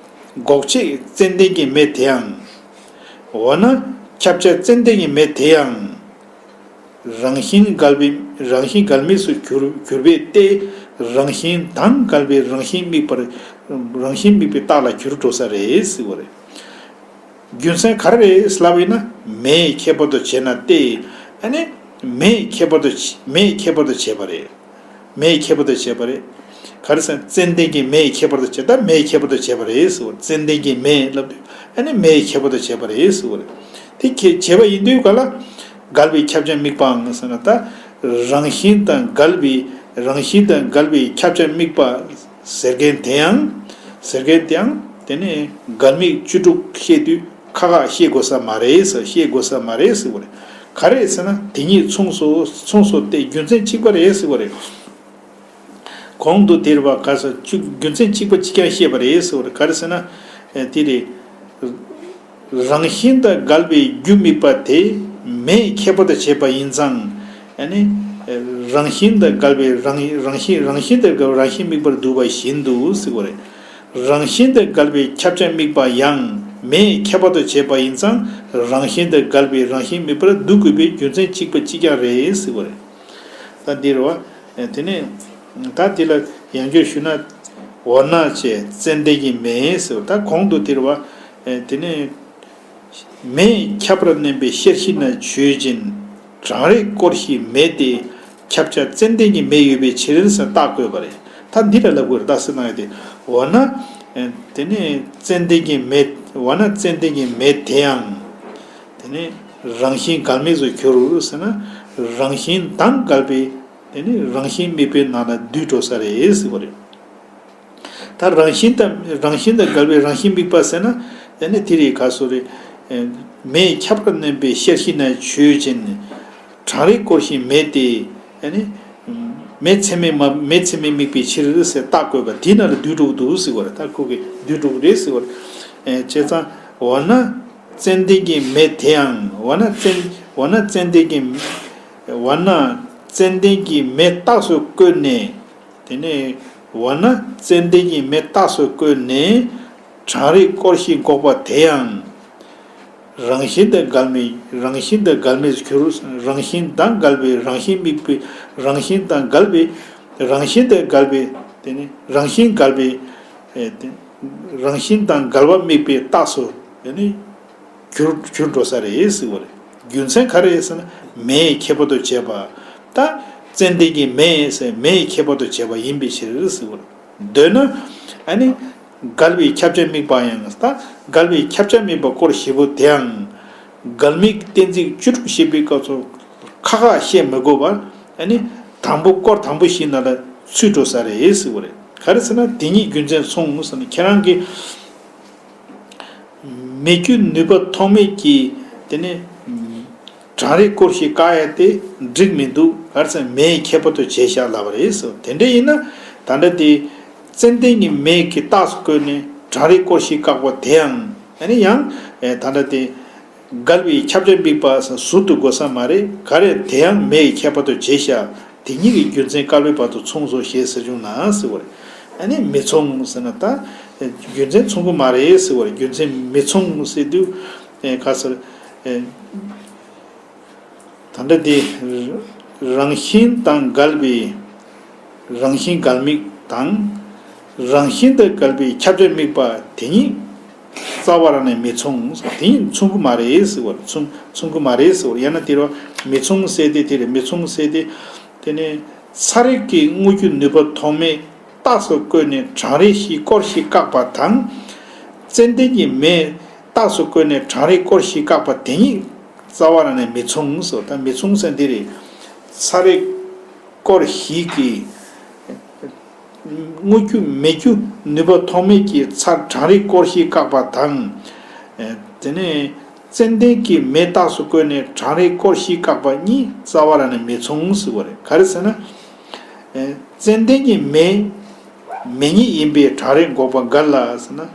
འགོག་བྱེད་ཙན་དན་གྱི་མེ་དེའང་། འོ་ན་ཁྱབ་བྱ་ཙན་དན་གྱི་མེ་དེའང་། རང་བཞིན་འགལ་བའི་རང་བཞིན་འགལ་དམིགས་སུ་གྱུར་གྱུར་པས་ཏེ། རང་བཞིན་དང་འགལ་བའི་རང་བཞིན་དམིགས་པར་རང་བཞིན་དམིགས་པའི་རྟགས་ལ་གྱུར་འགྲོ་ས་རེད་ཟེར་བ་རེད། རྒྱུ་མཚན་ག་རེ་རེད་ལབ་ཡིན་ན་མེའི་ཁྱད་པར་དུ་བྱས་ན་སྟེ། ཨ་ནི་མེའི་ཁྱད་པར་དུ་བྱས་མེའི་ཁྱད་པར་དུ་བྱས་པ་རེད། མེའི་ཁྱད་པར་དུ་བྱས་པ་རེད། ག་རེ་ཟེར་ན་ཙན་དན་གྱི་མེའི་ཁྱད་པར་དུ་བྱས། ད་མེའི་ཁྱད་པར་དུ་བྱས་པ་རེད་ཟེར་བ། ཙན་དན་གྱི་མེ་ལབ་དུས་ཨ་ནི་མེའི་ཁྱད་པར་དུ་བྱས་པ་རེད་ཟེར་བ་རེད། དེ་ཁྱད་བྱས་པ་ཡིན་དུས་ག་ལ་འགལ་བའི་ཁྱབ་བྱ་དམིགས་པའང་ཟེར་ན། ད་རང་བཞིན་དང་འགལ་བའི་རང་བཞིན་དང་འགལ་བའི་ཁྱབ་བྱ་དམིགས་པ། ཟེར་མཁན་དེ་ཡང་། ཟེར་མཁན་དེ་ཡང་དེ་ནས་འགལ་དམིགས་བཅུ་དྲུག་བཤད་དུས་ཁ་ཁ་བཤད་དགོས་ས་མ་རེད་ཟེར། བཤད་དགོས་ས་མ་རེད་ཟེར་བ་རེད། ག་རེ་ཟེར་ན་དེ་གཉིས་མཚུངས་སོ་མཚུངས་སོ་སྟེ་རྒྱུ་མཚན་གཅིག་པ་རེད་ཟེར་བ་རེད། གོང་དུ་དེར་བ་ག་ས་བཅུ་རྒྱུ་མཚན་གཅིག་པ་གཅིག་ཀྱང་བཤད་པ་རེད་ཟེར་བ་རེད། ག་རེ་ཟེར་ན། ཨེ་དེ་རེད། རང་བཞིན་དང་འགལ་བའི་རྒྱུ་དམིགས་པ་དེ་མེའི་ཁྱད་པར་དུ་བྱས་པ་ཡིན་ཙང་། ཨ་ནི། རང་བཞིན་དང་འགལ་བའི་རང་རང་བཞིན་རང་བཞིན་དང་འགལ་བའི་རང་བཞིན་དམིགས་པར་འདུ་བ་བཞིན་དུ་ཟེར་བ་རེད། རང་བཞིན་དང་འགལ་བའི་ཁྱབ་བྱ་དམིགས་པ་ཡང་མེའི་ཁྱད་པར་དུ་བྱས་པ་ཡིན་ཙང་རང་བཞིན་དང་འགལ་བའི་རང་བཞིན་དམིགས་པར་འདུ་དགོས་པའི་རྒྱུ་མཚན་གཅིག་པ་གཅིག་ཀྱང་རེད་ཟེར་བ་རེད། ད་འདིར་བ། དེ་ནས། ད་འདི་ལ་ཡང་བསྐྱར་ཞུ་ན། འོ་ན་ཅེས་ཙན་དན་གྱི་མེ་ཟེར་བ་ད་གོང་དུ་དེར་བ། དེ་ནས། མེ་ཁྱབ་པར་མནན་པའི་ཤེར་ཕྱིན་ན་ཆོས་ཅན། གྲང་རེག་སྐོར་ཞིག་མེ་སྟེ། ཁྱབ་བྱ་ཙན་དན་གྱི་མེ་ཡོད་པའི་ཕྱིར་ཟེར་བརྟག་དགོས་པ་རེད། ད་འདི་ལ་ལབ་དགོས་རེད་ད་ཟེར་ན་ཡང་དེ། འོ་ན། དེ་ནས་ཙན་དན་གྱི་མེ། འོ་ན་ཙན་དན་གྱི་མེ་དེ་ཡང་། དེ་ནས་རང་བཞིན་འགལ་དམིགས་སུ་གྱུར་ཟེར་ན། རང་བཞིན་དང་འགལ་བའི། དེ་ནི་རང་བཞིན་དམིགས་པའི་ནང་ལ་འདུས་འགྲོ་ས་རེད་ཟེར་བ་རེད། ད་རང་བཞིན་དང་རང་བཞིན་དང་འགལ་བའི་རང་བཞིན་དམིགས་པ་ཟེར་ན། དེ་ནི་དེ་རེད་ག་སོ་རེད། མེ་ཁྱབ་པར་མནན་པའི་ཤེར་ཕྱིན་ན་ཆོས་ཅན། གྲང་རེག་སྐོར་ཞིག་མེ་སྟེ། དེ་ནི། མེ་ཚད་མས་མ་མེ་ཚད་མས་དམིགས་པའི་ཕྱིར་ཟེར་བརྟག་དགོས་པ་དེ་ནང་ལ་འདུས་འགྲོ་གི་འདུག་ཟེར་བ་རེད། ད་ཁོ་གིས་འདུས་འགྲོ་གི་རེད་ཟེར་བ་རེད། བྱས་ཙང་འོ་ན། ཙན་དན་གྱི་མེ་དེའང་འོ་ན་ཙན་འོ་ན་ཙན་དན་གྱི་འོ་ན་ཙན་དན་གྱི་མེ་རྟགས་སུ་བཀོད་ནས། དེ་ནས་འོ་ན་ཙན་དན་གྱི་མེ་རྟགས་སུ་བཀོད་ནས་གྲང་རེག་སྐོར་ཞིག་འགོག་པ་དེ་ཡང་རང་བཞིན་དང་འགལ་མེད་རང་བཞིན་དང་འགལ་མེད་གྱུར། རང་བཞིན་དང་འགལ་བའི་རང་བཞིན་དམིགས་པའི་རང་བཞིན་དང་འགལ་བའི་རང་བཞིན་དང་འགལ་བའི་དེ་ནི་རང་བཞིན་འགལ་བའི་རང་བཞིན་དང་འགལ་བ་དམིགས་པའི་རྟགས་སུ་དེ་ནི། གྱུར་གྱུར་འགྲོ་ས་རེད་ཟེར་བ་རེད། རྒྱུ་མཚན་ག་རེ་རེད་ཟེར་ན་མེའི་ཁྱད་པར་དུ་བྱས་པ། ད་ཙན་དན་གྱི་མེ་ཟེར་མེའི་ཁྱད་པར་དུ་བྱས་པ་ཡིན་པའི་ཕྱིར་ཟེར་བ་རེད། འདོད་ན། ཨ་ནི། འགལ་བའི་ཁྱབ་བྱ་དམིགས་པ་ཡང་ད་འགལ་བའི་ཁྱབ་བྱ་དམིགས་པ་སྐོར་བཞི་པོ་དེའང་། འགལ་དམིགས་གཏན་ཚིགས་བཅུ་དྲུག་བཤད་པའི་སྐབས་སུ་ཁ་ཁ་བཤད་མི་དགོས་པར་ཨ་ནི། དང་པོ་སྐོར་དང་པོ་བཞི་ནང་ལ་ཚུད་འགྲོ་ས་རེད་ཟེར་བ་རེད། ག་རེ་ཟེར་ན་དེ་ཉིད་རྒྱུ་མཚན་མཚུངས་ཟེར་ན་ཁྱེད་རང་གིས། མེ་སྐྱོན་ནུས་པ་ཐོགས་མེད་ཀྱིས་དེ་ནས་གྲང་རེག་སྐོར་ཞིག་བཀག་ཡ་དེ་འགྲིག་མི་འདུག་ག་རེ་ཟེར་མེའི་ཁྱད་པར་དུ་བྱས་ཤག་ལབ་པ་རེད་ཟེར། དེ་འདྲ་ཡིན་ན་ད་ལྟ་དེ་ཙན་དན་གྱི་མེ་གི་རྟགས་སུ་བཀོད་ནས་གྲང་རེག་སྐོར་ཞིག་བཀག་པ་དེའང་ཨ་ནི་ཡང་ད་ལྟ་དེ་འགལ་བའི་ཁྱབ་བྱ་དམིགས་པ་ཟུར་དུ་དགོས་ས་མ་རེད། ག་རེ་དེ་ཡང་མེའི་ཁྱད་པར་དུ་བྱས་ཤག་དེ་ཉིད་ཀྱི་རྒྱུ་མཚན་བཀག་པའི་བར་དུ་མཚུངས་སོ་ཞེས་ཟེར་བྱུང་ན་ཟེར་བ་རེད། ཨ་ནི་མི་མཚུངས་ཟེར་ན་ད། རྒྱུ་མཚན་མཚུངས་ཀྱི་མ་རེད་ཟེར་བ་རེད། རྒྱུ་མཚན་མི་མཚུངས་ཟེར་དུས། ཨེ་ག་ཟེར། ཨེ། ད་ལྟ་དེ། རང་བཞིན་དང་འགལ་བའི། རང་བཞིན་འགལ་དམིགས་དང་། རང་བཞིན་དང་འགལ་བའི་ཁྱབ་བྱ་དམིགས་པ་དེ་ཉིད། རྩ་བ་རང་ནས་མི་མཚུངས། དེ་ཉིད་མཚུངས་ཀྱི་མ་རེད་ཟེར་བ་རེད། མཚུངས་མཚུངས་ཀྱི་མ་རེད་ཟེར་བ་རེད། ཡང་ན་དེ་རུ་མི་མཚུངས་ཟེར་ཏེ་དེ་རེད། མི་མཚུངས་ཟེར་ཏེ། དེ་ནས་ཚ་རེག་གི་དངོས་རྒྱུ་ནུས་པ་ཐོགས་མེད་རྟགས་སུ་བཀོད་ནས་གྲང་རེག་ཞིག་སྐོར་ཞིག་བཀག་པ་དང་། ཙན་དན་གྱི་མེ་རྟགས་སུ་བཀོད་ནས་གྲང་རེག་སྐོར་ཞིག་བཀག་པ་དེ་ཉིད་རྩ་བ་རང་ནས་མི་མཚུངས་སོ། ད་མི་མཚུངས་ཟེར་འདི་རེད། ཚ་རེག་སྐོར་ཞིག་གི་དངོས་རྒྱུ་མེ་རྒྱུ་ནུས་པ་ཐོགས་མེད་ཀྱི་ཚ་གྲང་རེག་སྐོར་ཞིག་བཀག་པ་དང་། དེ་ནས། ཙན་དན་གྱི་མེ་རྟགས་སུ་བཀོད་ནས་གྲང་རེག་སྐོར་ཞིག་བཀག་པ་གཉིས་རྩ་བ་རང་ནས་མི་མཚུངས་ཟེར་བ་རེད། ག་རེ་ཟེར་ན། ཙན་དན་གྱི་མེ། མེ་ཉིད་ཡིན་པས་གྲང་རེག་འགོག་པ་འགལ་ལ་ཟེར་ན།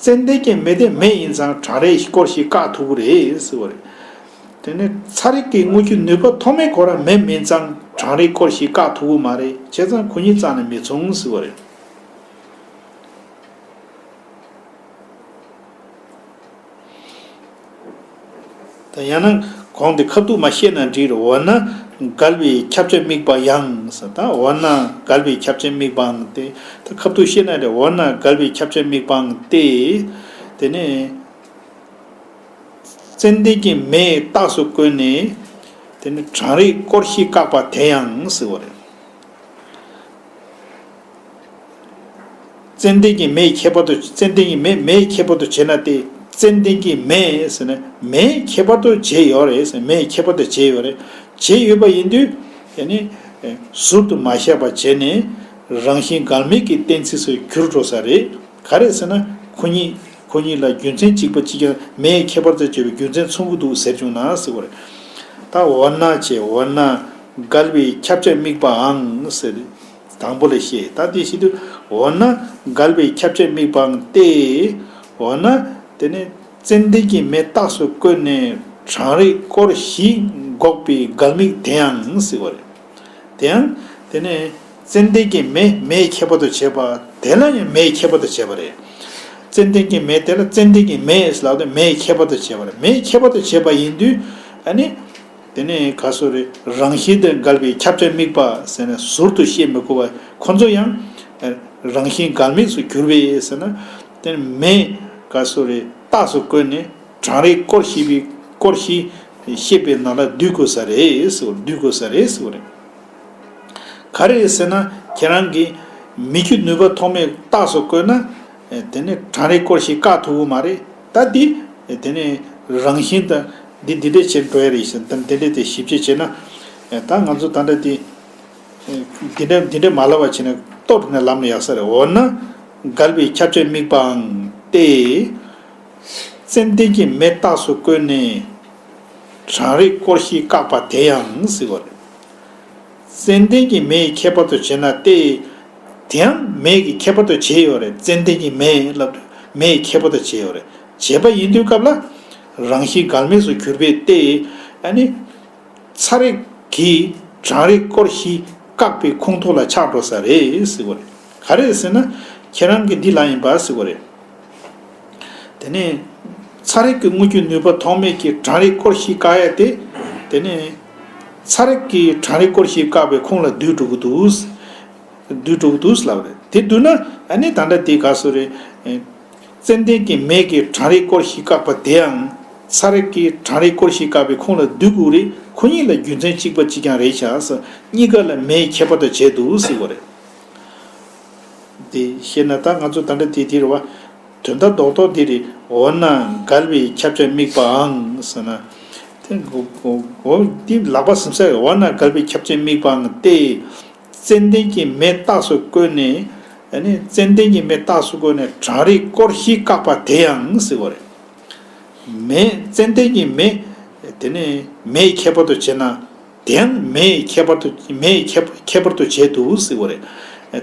ཙན་དན་གྱི་མེ་དེ་མེ་ཡིན་ཙང་གྲང་རེག་སྐོར་ཞིག་བཀག་ཐུབ་ཀྱི་རེད་ཟེར་བ་རེད། དེ་ནས་ཚ་རེག་གི་དངོས་རྒྱུ་ནུས་པ་ཐོགས་མེད་ཁོ་རང་མེ་མིན་ཙང་གྲང་རེག་སྐོར་ཞིག་བཀག་ཐུབ་ཀྱི་མ་རེད། བྱས་ཙང་ཁོ་གཉིས་རྩ་ནས་མི་མཚུངས་ཟེར་བ་རེད། ད་ཡང་ན་གོང་དེ་ཁ་ཐུག་མ་བཤད་ན་འགྲིག་རེད། འོ་ན་འགལ་བའི་ཁྱབ་བྱ་དམིགས་པ་ཡང་ཟེར། ད་འོ་ན་འགལ་བའི་ཁྱབ་བྱ་དམིགས་པའང་སྟེ། ད་ཁ་ཐུག་བཤད་ན་རེད། འོ་ན་འགལ་བའི་ཁྱབ་བྱ་དམིགས་པའང་སྟེ། དེ་ནས་ཙན་དན་གྱི་མེ་རྟགས་སུ་བཀོད་ནས་དེ་ནས་གྲང་རེག་སྐོར་ཞིག་བཀག་པ་དེ་ཡང་ཟེར་བ་རེད། ཙན་དན་གྱི་མེའི་ཁྱད་པར་དུ་ཙན་དན་གྱི་མེ་མེའི་ཁྱད་པར་དུ་བྱས་ན་སྟེ། ཙན་དན་གྱི་མེ་ཟེར་ན་མེའི་ཁྱད་པར་དུ་བྱས་ཡོད་རེད་ཟེར། མེའི་ཁྱད་པར་དུ་བྱས་ཡོད་རེད། བྱས་ཡོད་པ་ཡིན་དུས་དེ་ནི་ཟུར་དུ་མ་བཞག་པ་བྱས་ནས་ རང་བཞིན་འགལ་དམིགས་ཀྱི་གཏན་ཚིགས་སུ་གྱུར་འགྲོ་ས་རེད། ག་རེ་ཟེར་ན་ཁོ་གཉིས་ཁོ་གཉིས་ལ་རྒྱུ་མཚན་གཅིག་པ་གཅིག་རྐྱང་མེའི་ཁྱད་པར་དུ་བྱས་པའི་རྒྱུ་མཚན་མཚུངས་ཀྱི་འདུག་ཟེར་བྱུང་ན་ཟེར་བ་རེད། ད་འོ་ན་བྱས་འོ་ན་འགལ་བའི་ཁྱབ་བྱ་དམིགས་པའང་ཟེར། དང་པོ་ལ་བཤད། ད་དེ་བཤད་དུས་འོ་ན་འགལ་བའི་ཁྱབ་བྱ་དམིགས་པའང་སྟེ། འོ་ན་དེ་ནི་ཙན་དན་གྱི་མེ་རྟགས་སུ་བཀོད་ནས་གྲང་རེག་སྐོར་བཞི་འགོག་པའི་འགལ་དམིགས་དེ་ཡང་ཟེར་བ་རེད། དེ་ཡང་དེ་ནི་ཙན་དན་གྱི་མེ་མེའི་ཁྱད་པར་དུ་བྱས་པ་དེ་ལ་ཡང་མེའི་ཁྱད་པར་དུ་བྱས་པ་རེད། ཙན་དན་གྱི་མེ་དེ་ལ་ཙན་དན་གྱི་མེ་ལབ་དུས་མེའི་ཁྱད་པར་དུ་བྱས་པ་རེད། མེའི་ཁྱད་པར་དུ་བྱས་པ་ཡིན་དུས་ཨ་ནི། དེ་ནས་ག་སོ་རེ་རང་བཞིན་དུ་འགལ་བའི་ཁྱབ་བྱ་དམིགས་པ་ཟེར་ནས་ཟུར་དུ་བཤད་མི་དགོས་པ་ཁོ་ཚོ་ཡང་རང་བཞིན་འགལ་དམིགས་སུ་གྱུར་པས་ཟེར་ན། དེ་ནས་མེ་ག་སོ་རེ་རྟགས་སུ་བཀོད་ནས་གྲང་རེག་སྐོར་ཞིག་པའི་སྐོར་ཞིག་བཤད་པའི་ནང་ལ་བསྡུ་དགོས་ས་རེད་ཟེར་བ་བསྡུ་དགོས་ས་རེད་ཟེར་བ་རེད། ག་རེ་ཟེར་ན་ཁྱེད་རང་གིས་མེ་ཆུ་ནུས་པ་ཐོགས་མེད་རྟགས་སུ་བཀོད་ན། དེ་ནས་གྲང་རེག་སྐོར་ཞིག་བཀག་ཐུབ་ཀྱི་མ་རེད། ད་འདི་དེ་ནས་རང་བཞིན་དང་འདི་འདི་འདྲས་བྱེད་འགྲོ་ཡ་རེད་ཟེར་ད་འདི་འདྲས་དེ་ཞིབ་དཔྱད་བྱས་ན། ད་ང་ཚོ་ད་ལྟ་འདི་འདི་འདྲས་འདི་འདྲས་མ་ལབ་པ་བྱས་ན་ལྟོ་ནས་ལམ་ལ་ཡག་ས་རེད། འོ་ན་འགལ་བའི་ཁྱབ་བྱ་དམིགས་པའང་སྟེ། ཙན་དན་གྱི་མེ་རྟགས་སུ་བཀོད་ནས་གྲང་རེག་སྐོར་ཞིག་བཀག་པ་དེ་ཡང་ཟེར་བ་རེད། ཙན་དན་གྱི་མེའི་ཁྱད་པར་དུ་བྱས་ན་སྟེ། དེའང་མེ་གི་ཁྱད་པར་དུ་བྱས་ཡོད་རེད། ཙན་དན་གྱི་མེ་ལབ་དུས་མེའི་ཁྱད་པར་དུ་བྱས་ཡོད་རེད། བྱས་པ་ཡིན་དུས་སྐབས་ལ་རང་བཞིན་འགལ་དམིགས་སུ་གྱུར་པས་སྟེ། ཨ་ནི། ཚ་རེག་གིས་གྲང་རེག་སྐོར་ཞིག་བཀག་པའི་ཁོངས་གཏོགས་ལ་ཆགས་འགྲོ་ས་རེད་ཟེར་བ་རེད། ག་རེ་ཟེར་ན་ཁྱེད་རང་གི་འདི་ལ་ཡིན་པ་ཟེར་བ་རེད། དེ་ནས་ཚ་རེག་གི་དངོས་རྒྱུ་ནུས་པ་ཐོགས་མེད་ཀྱིས་གྲང་རེག་སྐོར་ཞིག་བཀག་ཡ་དེ། དེ་ནས་ཚ་རེག་གིས་གྲང་རེག་སྐོར་ཞིག་བཀག་པའི་ཁོངས་ལ་བསྡུས་འགྲོ་གི་འདུག་བསྡུས་འགྲོ་གི་འདུག་ལབ་རེད། དེ་བསྡུས་ན་ཨ་ནི་ད་ལྟ་དེ་ག་སོ་རེད། ཙན་དན་གྱི་མེ་གིས་གྲང་རེག་སྐོར་ཞིག་བཀག་པ་དེའང་ཚ་རེག་གིས་གྲང་རེག་སྐོར་ཞིག་བཀག་པའི་ཁོངས་ལ་བསྡུ་དགོས་རེད། ཁོ་གཉིས་ལ་རྒྱུ་མཚན་གཅིག་པ་གཅིག་རྐྱང་རེད་ཤག་ཟེར། གཉིས་ཀ་ལ་མེའི་ཁྱད་པར་དུ་བྱས་འདུག་ཟེར་བ་རེད། དེ་བཤད་ན་ད་ང་ཚོ་ད་ལྟ་དེ་དེ་རེད་བ། དོན་དག་རྡོག་རྡོག་འདི་རེད། འོ་ན་འགལ་བའི་ཁྱབ་བྱ་དམིགས་པའང་ཟེར་ན། དེ་འོ་འོ་འདི་ལག་པ་ཟིན་ས་རེད། འོ་ན་འགལ་བའི་ཁྱབ་བྱ་དམིགས་པའང་སྟེ། ཙན་དན་གྱི་མེ་རྟགས་སུ་བཀོད་ནས། ཨ་ནི་ཙན་དན་གྱི་མེ་རྟགས་སུ་བཀོད་ནས་གྲང་རེག་སྐོར་ཞིག་བཀག་པ་དེ་ཡང་ཟེར་བ་རེད། མེ་ཙན་དན་གྱི་མེ། དེ་ནས་མེའི་ཁྱད་པར་དུ་བྱས་ན། དེའང་མེའི་ཁྱད་པར་དུ་མེའི་ཁྱད་ཁྱད་པར་དུ་བྱས་འདུག་ཟེར་བ་རེད།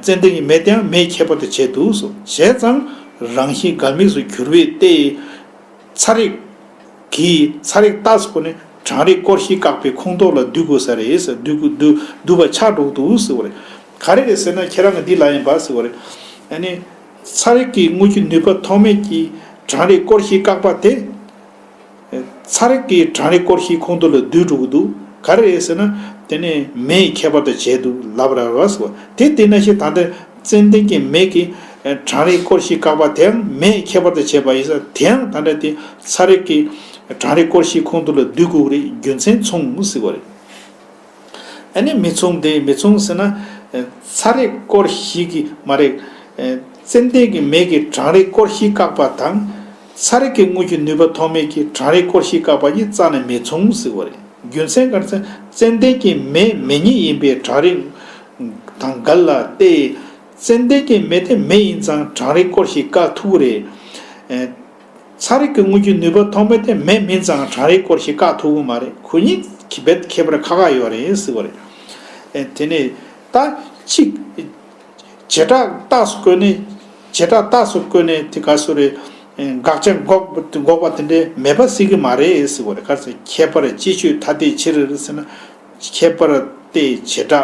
ཙན་དན་གྱི་མེ་དེའང་མེའི་ཁྱད་པར་དུ་བྱས་འདུག་ཟེར། བྱས་ཙང་རང་བཞིན་འགལ་དམིགས་སུ་གྱུར་པས་ཏེ། ཚ་རེག་གིས་ཚ་རེག་རྟགས་སུ་བཀོད་ནས་གྲང་རེག་སྐོར་ཞིག་བཀག་པའི་ཁོངས་གཏོགས་ལ་བསྡུ་དགོས་ས་རེད་ཟེར། བསྡུ་དགོས་བསྡུ་བསྡུ་བ་ཆགས་འགྲོ་གི་འདུག་ཟེར་བ་རེད། ག་རེ་རེད་ཟེར་ན་ཁྱེད་རང་གི་འདི་ལ་ཡིན་པ་ཟེར་བ་རེད། ཨ་ནི། ཚ་རེག་གི་དངོས་རྒྱུ་ནུས་པ་ཐོགས་མེད་ཀྱིས་གྲང་རེག་སྐོར་ཞིག་བཀག་པ་དེ། ཚ་རེག་གིས་གྲང་རེག་སྐོར་ཞིག་ཁོངས་གཏོགས་ལ་བསྡུས་འགྲོ་གི་འདུག་ག་རེ་རེད་ཟེར་ན། དེ་ནི་མེའི་ཁྱད་པར་དུ་བྱས་འདུག་ལབ་ར་བ་ཟེར་བ་དེ། དེ་ནང་བཞིན་ད་ལྟ་ཙན་དན་གྱི་མེ་གིས་གྲང་རེག་སྐོར་ཞིག་བཀག་པ་དེའང་མེའི་ཁྱད་པར་དུ་བྱས་པ་ཡིན་ས། དེའང་ད་ལྟ་དེ་ཚ་རེག་གིས་གྲང་རེག་སྐོར་ཞིག་ཁོངས་གཏོགས་ལ་བསྡུ་དགོས་རེད། རྒྱུ་མཚན་མཚུངས་ཟེར་བ་རེད། ཨ་ནི་མི་མཚུངས་དེ་མི་མཚུངས་ཟེར་ན། ཚ་རེག་སྐོར་ཞིག་གི་མ་རེད། ཙན་དན་གྱི་མེ་གིས་གྲང་རེག་སྐོར་ཞིག་བཀག་པ་དང་། ཚ་རེག་གི་དངོས་རྒྱུ་ནུས་པ་ཐོགས་མེད་ཀྱིས་གྲང་རེག་སྐོར་ཞིག་བཀག་པ་གཉིས་རྩ་ནས་མི་མཚུངས་ཟེར་བ་རེད། རྒྱུ་མཚན་ག་རེ་ཟེར་ན་ཙན་དན་གྱི་མེ་མེ་ཉིད་ཡིན་པས་གྲང་རེག་དང་འགལ་ལ་སྟེ། ཙན་དན་གྱི་མེ་དེ་མེ་ཡིན་ཙང་གྲང་རེག་སྐོར་ཞིག་བཀག་ཐུབ་ཀྱི་རེད། ཚ་རེག་གི་དངོས་རྒྱུ་ནུས་པ་ཐོགས་མེད་དེ་མེ་མིན་ཙང་གྲང་རེག་སྐོར་ཞིག་བཀག་ཐུབ་ཀྱི་མ་རེད། ཁོ་གཉིས་ཁྱད་པར་ཁྱད་པར་ཁག་ཁག་ཡོད་རེད་ཟེར་བ་རེད། ཨེ་དེ་ནས་ད་གཅིག་བྱེ་བྲག་རྟགས་སུ་བཀོད་ནས་བྱེ་བྲག་རྟགས་སུ་བཀོད་ནས་དེ་ག་སུ་རེད། དགག་བྱ་འགོག་འགོག་པ་དེ་འདྲའི་མེད་པ་སྲིད་ཀྱི་མ་རེད་ཟེར་བ་རེད། ག་ཚོད་ཁྱད་པར་སྤྱི་ཆོས་ཐ་དད་ཕྱིར་ཟེར་ན། ཁྱད་པར་དེ་བྱེ་བྲག་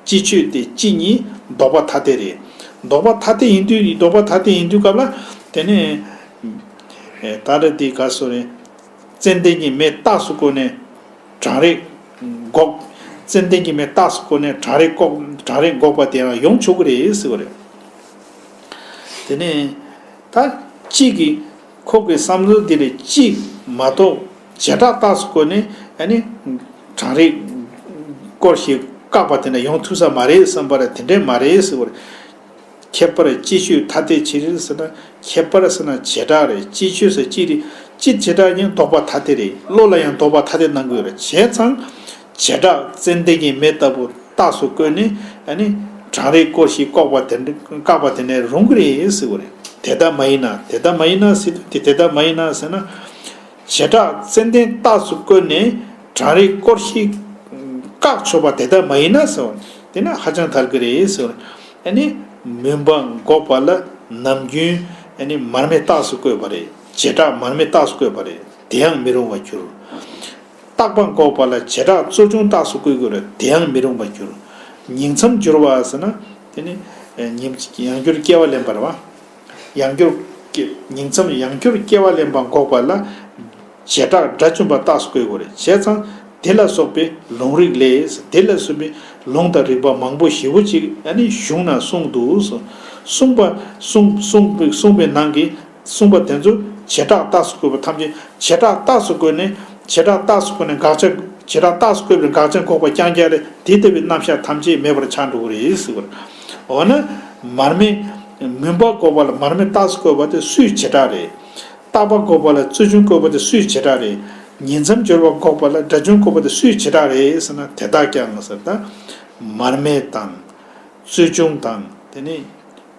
སྤྱི་ཆོས་དེ་སྤྱི་གཉིས་ལྡོག་པ་ཐ་དད་རེད། ལྡོག་པ་ཐ་དད་ཡིན་དུས་ལྡོག་པ་ཐ་དད་ཡིན་དུས་སྐབས་ལ་དེ་ནས་ད་ལྟ་དེ་ག་སོ་རེད། ཙན་དན་གྱི་མེ་རྟགས་སུ་བཀོད་ནས་གྲང་རེག་འགོག་ཙན་དན་གྱི་མེ་རྟགས་སུ་བཀོད་ནས་གྲང་རེག་འགོག་གྲང་རེག་འགོག་པ་དེ་ཡང་ཡོང་ཆོག་གི་རེད་ཟེར་བ་རེད། དེ་ནས་ད་གཅིག་གིས་ཁོ་གི་བསམ་ཚུལ་འདི་ལས་གཅིག་མ་གཏོགས་བྱེ་བྲག་རྟགས་སུ་བཀོད་ནས་ཨ་ནི་གྲང་རེག་སྐོར་ཞིག་བཀག་པ་དེ་འདྲ་ཡོང་ཐུབ་ས་མ་རེད་བསམ་པ་རེད། དེ་འདྲས་མ་རེད་ཟེར་བ་རེད། ཁྱད་པར་སྤྱི་ཆོས་ཐ་དད་ཕྱིར་ཟེར་ན་ཁྱད་པར་ཟེར་ན་བྱེ་བྲག་རེད། སྤྱི་ཆོས་ཟེར་སྤྱི་རེད། སྤྱི་བྱེ་བྲག་གཉིས་ལྡོག་པ་ཐ་དད་རེད། བློ་ལ་ཡང་ལྡོག་པ་ཐ་དད་སྣང་གི་ཡོད་རེད། བྱས་ཙང་བྱེ་བྲག་ཙན་དན་གྱི་མེ་ལྟ་བུ་རྟགས་སུ་བཀོད་ནས་ཨ་ནི་ གྲང་རེག་སྐོར་ཞིག་བཀག་པ་དེ་འདྲ་བཀག་པ་དེ་ནས་རུང་གི་རེད་ཟེར་བ་རེད། དེ་ལྟ་མ་ཡིན་ན། དེ་ལྟ་མ་ཡིན་ན་ཟེར་དུས་དེ་དེ་ལྟ་མ་ཡིན་ན་ཟེར་ན། བྱེ་བྲག་ཙན་དན་རྟགས་སུ་བཀོད་ནས་གྲང་རེག་སྐོར་ཞིག་བཀག་ཆོག་པ་དེ་ལྟ་མ་ཡིན་ན་ཟེར་བ། དེ་ན་ཧ་ཅང་ཐལ་གི་རེད་ཟེར་བ། ཨ་ནི་མུན་པ་འགོག་པ་ལ་ནམ་རྒྱུན་ཨ་ནི་མར་མེ་རྟགས་སུ་བཀོད་པ་རེད། བྱེ་བྲག་མར་མེ་རྟགས་སུ་བཀོད་པ་རེད། དེ་ཡང་མི་རུང་བར་འགྱུར། རྟག་པ་འགོག་པ་ལ་བྱེ་བྲག་རྩུབ་ཆུང་རྟགས་སུ་བཀོད་དགོས་རེད། དེ་ཡང་མི་རུང་བར་འགྱུར། ཉིང་མཚམས་སྦྱོར་བ་ཟེར་ན། དེ་ནི་ཉིང་ཡང་འགྱུར་སྐྱེ་བ་ལེན་པ་རེད་བ། ཡང་འགྱུར་སྐྱེ་ཉིང་མཚམས་ཡང་འགྱུར་སྐྱེ་བ་ལེན་པ་འགོག་པ་ལ་བྱེ་བྲག་དགྲ་བཅོམ་པ་རྟགས་སུ་བཀོད་དགོས་རེད། བྱས་ཙང་དེ་ལ་སོགས་པའི་ལུང་རིགས་ལས། དེ་ལ་སོགས་པའི་ལུང་དང་རིགས་པ་མང་པོ་ཞེ་པོ་ཅིག་ཨ་ནི་གཞུང་ན་གསུངས་འདུག་གསུངས་པ་གསུངས་གསུངས་པའི་གསུངས་པའི་ནང་གི་གསུངས་པ་དེ་ཚོ་བྱེ་བྲག་རྟགས་སུ་བཀོད་པ་ཐམས་ཅད། བྱེ་བྲག་རྟགས་སུ་བཀོད་ནས། བྱེ་བྲག་རྟགས་སུ་བཀོད་ནས་དགག་བྱ། བྱེ་བྲག་རྟགས་སུ་བཀོད་པའི་དགག་བྱ་འགོག་པ་རྐྱང་རྐྱང་རེད། དེ་ལྟ་བུའི་རྣམ་གཞག་ཐམས་ཅད་མེད་པར་ཆགས་འགྲོ་གི་རེད་ཟེར་བ་རེད། འོ་ན་མར་མེ་མུན་པ་འགོག་པ་ལ་མར་མེ་རྟགས་སུ་བཀོད་པ་དེ་སུའི་བྱེ་བྲག་རེད། རྟག་པ་འགོག་པ་ལ་རྩུབ་ཆུང་བཀོད་པ་དེ་སུའི་བྱེ་བྲག་རེད། ཉིང་མཚམས་སྦྱོར་བ་འགོག་པ་ལ་དགྲ་བཅོམ་བཀོད་པ་དེ་སུའི་བྱེ་བྲག་རེད་ཟེར་ན། དེ་དག་ཀྱང་ཟེར་ད། མར་མེ་དང་། རྩུབ་ཆུང་དང་། དེ་ནི་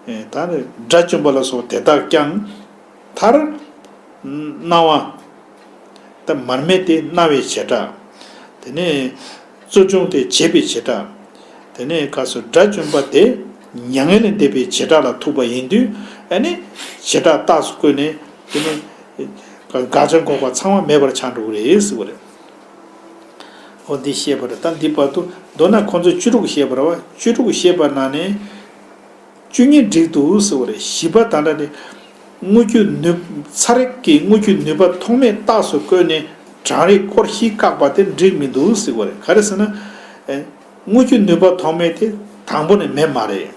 ད་ནི་དགྲ་བཅོམ་པ་ལ་སོགས་དེ་དག་ཀྱང་། མཐར། སྣང་བ། ད་མར་མེ་དེ་སྣང་བའི་བྱེ་བྲག་དེ་ནས་རྩུབ་ཆུང་དེ་བྱེད་པའི་བྱེ་བྲག་དེ་ནས་ག་སོ་དགྲ་བཅོམ་པ་དེ་མྱ་ངན་ལས་འདས་པའི་བྱེ་བྲག་ལ་ཐུག་པ་ཡིན་དུས། ཨ་ནི་བྱེ་བྲག་རྟགས་སུ་བཀོད་ནས་དེ་ནས་དགག་བྱ་འགོག་པ་ཚང་མ་མེད་པར་ཆགས་འགྲོ་གི་རེད་ཟེར་བ་རེད། འོ་འདི་བཤད་པ་རེད། ད་འདི་བར་དུ་མདོར་ན་ཁོང་ཚོས་བཅུ་དྲུག་བཤད་པ་རེད་བ། བཅུ་དྲུག་བཤད་པ་ནང་ནས། བཅུ་གཉིས་འགྲིག་འདུག་ཟེར་བ་རེད། བཞི་པ་ད་ལྟ་དེ། དངོས་རྒྱུ་ནུས། ཚ་རེག་གི་དངོས་རྒྱུ་ནུས་པ་ཐོགས་མེད་རྟགས་སུ་བཀོད་ནས་གྲང་རེག་སྐོར་ཞིག་བཀག་པ་དེ་འགྲིག་མི་འདུག་ཟེར་བ་རེད། ག་རེ་ཟེར་ན། ཨེ། དངོས་རྒྱུ་ནུས་པ་ཐོགས་མེད་དེ་དང་པོ་ནས་མེད་མ་རེད།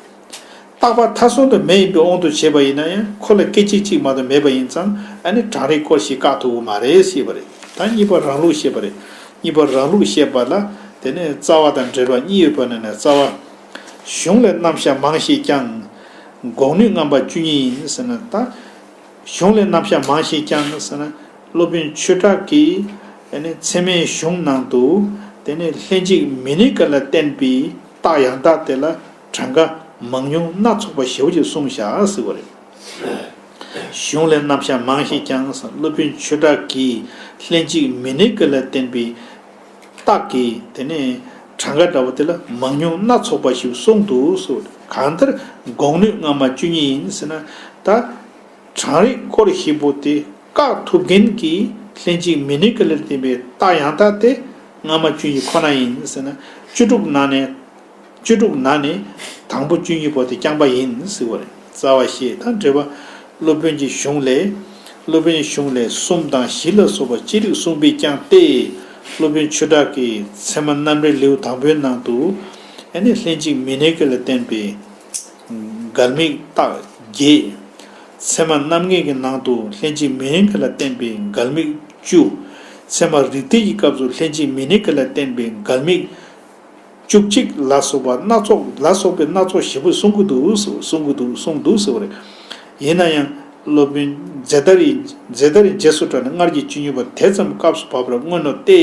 རྟག་པ་མཐའ་གསུམ་དུ་མེད་ཡིན་པའི་དབང་དུ་བྱས་པ་ཡིན་ན་ཡང་། ཁོ་ལ་སྐད་ཅིག་གཅིག་མ་གཏོགས་མེད་པ་ཡིན་ཙང་། ཨ་ནི་གྲང་རེག་སྐོར་ཞིག་བཀག་ཐུབ་ཀྱི་མ་རེད་ཞེས་པ་རེད། ད་གཉིས་པ་རང་ལུགས་བཤད་པ་རེད། གཉིས་པ་རང་ལུགས་བཤད་པ་ལ། དེ་ནས་རྩ་བ་དང་འགྲེལ་པ་གཉིས་ཡོད་པ་ནས་ནས། རྩ་བ། གཞུང་ལས་རྣམ་གཞག་མང་ཞིག་ཀྱང་། འགོག་ནུས་རྔམ་པ་བཅུ་གཉིས་ཡིན་ཟེར་ན། ད་གཞུང་ལས་རྣམ་གཞག་མང་ཞིག་ཀྱང་ཟེར་ན། སློབ་དཔོན་ཆོས་གྲགས་ཀྱིས་ཨ་ནི་ཚད་མའི་གཞུང་ནང་དུ། དེ་ནས་ལྷན་ཅིག་མི་གནས་ཀྱི་ལ་བརྟེན་པའི་རྟགས་ཡང་དག་དེ་ལ་གྲངས་ཀ་མང་ཉུང་སྣ་ཚོགས་པ་ཞེ་པོ་ཅིག་གསུངས་བཞག་ཟེར་བ་རེད། གཞུང་ལས་རྣམ་གཞག་མང་ཞིག་ཀྱང་། སློབ་དཔོན་ཆོས་གྲགས་ཀྱིས་ལྷན་ཅིག་མི་གནས་ཀྱི་ལ་བརྟེན་པའི་རྟགས་ཀྱི་དེ་ནས་གྲངས་ཀ་འདྲ་བོ་དེ་ལ་མང་ཉུང་སྣ་ཚོགས་པ་ཞིག་གསུངས་འདུག་ཟེར། གང་ལྟར་འགོག་ནུས་རྔམ་པ་བཅུ་གཉིས་ཡིན་ཟེར་ན། ད་གྲང་རེག་སྐོར་ཞིག་པོ་དེ་བཀག་ཐུབ་མཁན་གྱི་ལྷན་ཅིག་མི་གནས་ཀྱི་ལ་བརྟེན་པའི་རྟགས་ཡང་དག་དེ་རྔམ་པ་བཅུ་གཉིས་ཁོ་ན་ཡིན་ཟེར་ན། བཅུ་དྲུག་ནང་ནས། བཅུ་དྲུག་ནང་ནས་དང་པོ་བཅུ་གཉིས་པོ་དེ་རྐྱང་པ་ཡིན་ཟེར་བ་རེད། རྩ་བ་བཤད་དང་འགྲེལ་པ། སློབ་དཔོན་གྱི་གཞུང་ལས། སློབ་དཔོན་གཞུང་ལས་གསུམ་དང་བཞི་ལ་སོགས་པ་ཅི་རིགས་གསུངས་པས་ཀྱང་སྟེ། སློབ་དཔོན་ཆོས་གྲགས་ཀྱིས་ཚད་མ་རྣམ་འགྲེལ་ལེའུ་དང་པོའི་ནང་དུ། ཨ་ནི་ལྷན་ཅིག་མི་གནས་ཀྱི་ལ་བརྟེན་པའི་འགལ་དམིགས་རྟགས་བརྒྱད། ཚད་མ་རྣམ་ངེས་ཀྱི་ནང་དུ་ལྷན་ཅིག་མི་གནས་ཀྱི་ལ་བརྟེན་པའི་འགལ་དམིགས་བཅུ། ཚད་མ་རིགས་གཏེར་གྱི་སྐབས་སུ་ལྷན་ཅིག་མི་གནས་ཀྱི་ལ་བརྟེན་པའི་འགལ་དམིགས་བཅུ་གཅིག་ལ་སོགས་པ་སྣ་ཚོགས་ལ་སོགས་པའི་སྣ་ཚོགས་ཞེ་པོ་གསུང་གི་འདུག་གསུང་གི་འདུག་གསུངས་འདུག་ཟེར་བ་རེད། ཡིན་ན་ཡང་སློབ་དཔོན་རྫ་དར་ཡི་རྫ་དར་ཡི་རྗེས་སུ་འབྲངས་ནས་སྔར་གྱི་བཅུ་གཉིས་པ་དེ་ཙམ་སྐབས་སུ་བབ་པར་མངོན་ནོ་སྟེ།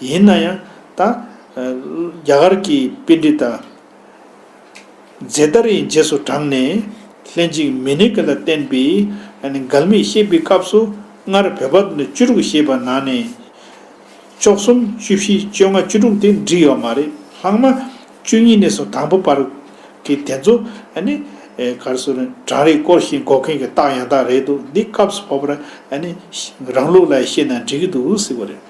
ཡིན་ན་ཡང་ད་རྒྱ་གར་གྱི་པཎྜི་ཏ་རྫ་དར་ཡི་རྗེས་སུ་འབྲངས་ནས་ལྷན་ཅིག་མི་གནས་ཀྱི་ལ་བརྟེན་པའི་འགལ་དམིགས་བཤད་པའི་སྐབས་སུ། སྔར་བོད་པ་བཅུ་དྲུག་བཤད་པ་ནང་ནས། བཅུ་གསུམ་བཅུ་བཞི་བཅོ་ལྔ་བཅུ་དྲུག་དེ་འགྲིག་ཡོད་མ་རེད། ལྷག་མ་བཅུ་གཉིས་ནས་བཟུང་དང་པོ་བར་གྱི་དེ་ཚོ་ཨ་ནི་ག་རེ་ཟེར་ན། གྲང་རེག་སྐོར་ཞིག་འགོག་མཁན་གྱི་རྟགས་ཡང་དག་རེད་འདུག་འདི་སྐབས་སུ་བབ་པར་ཨ་ནི་རང་ལུགས་ལ་བཤད་ན་འགྲིག་གི་འདུག་ཟེར་བ་རེད།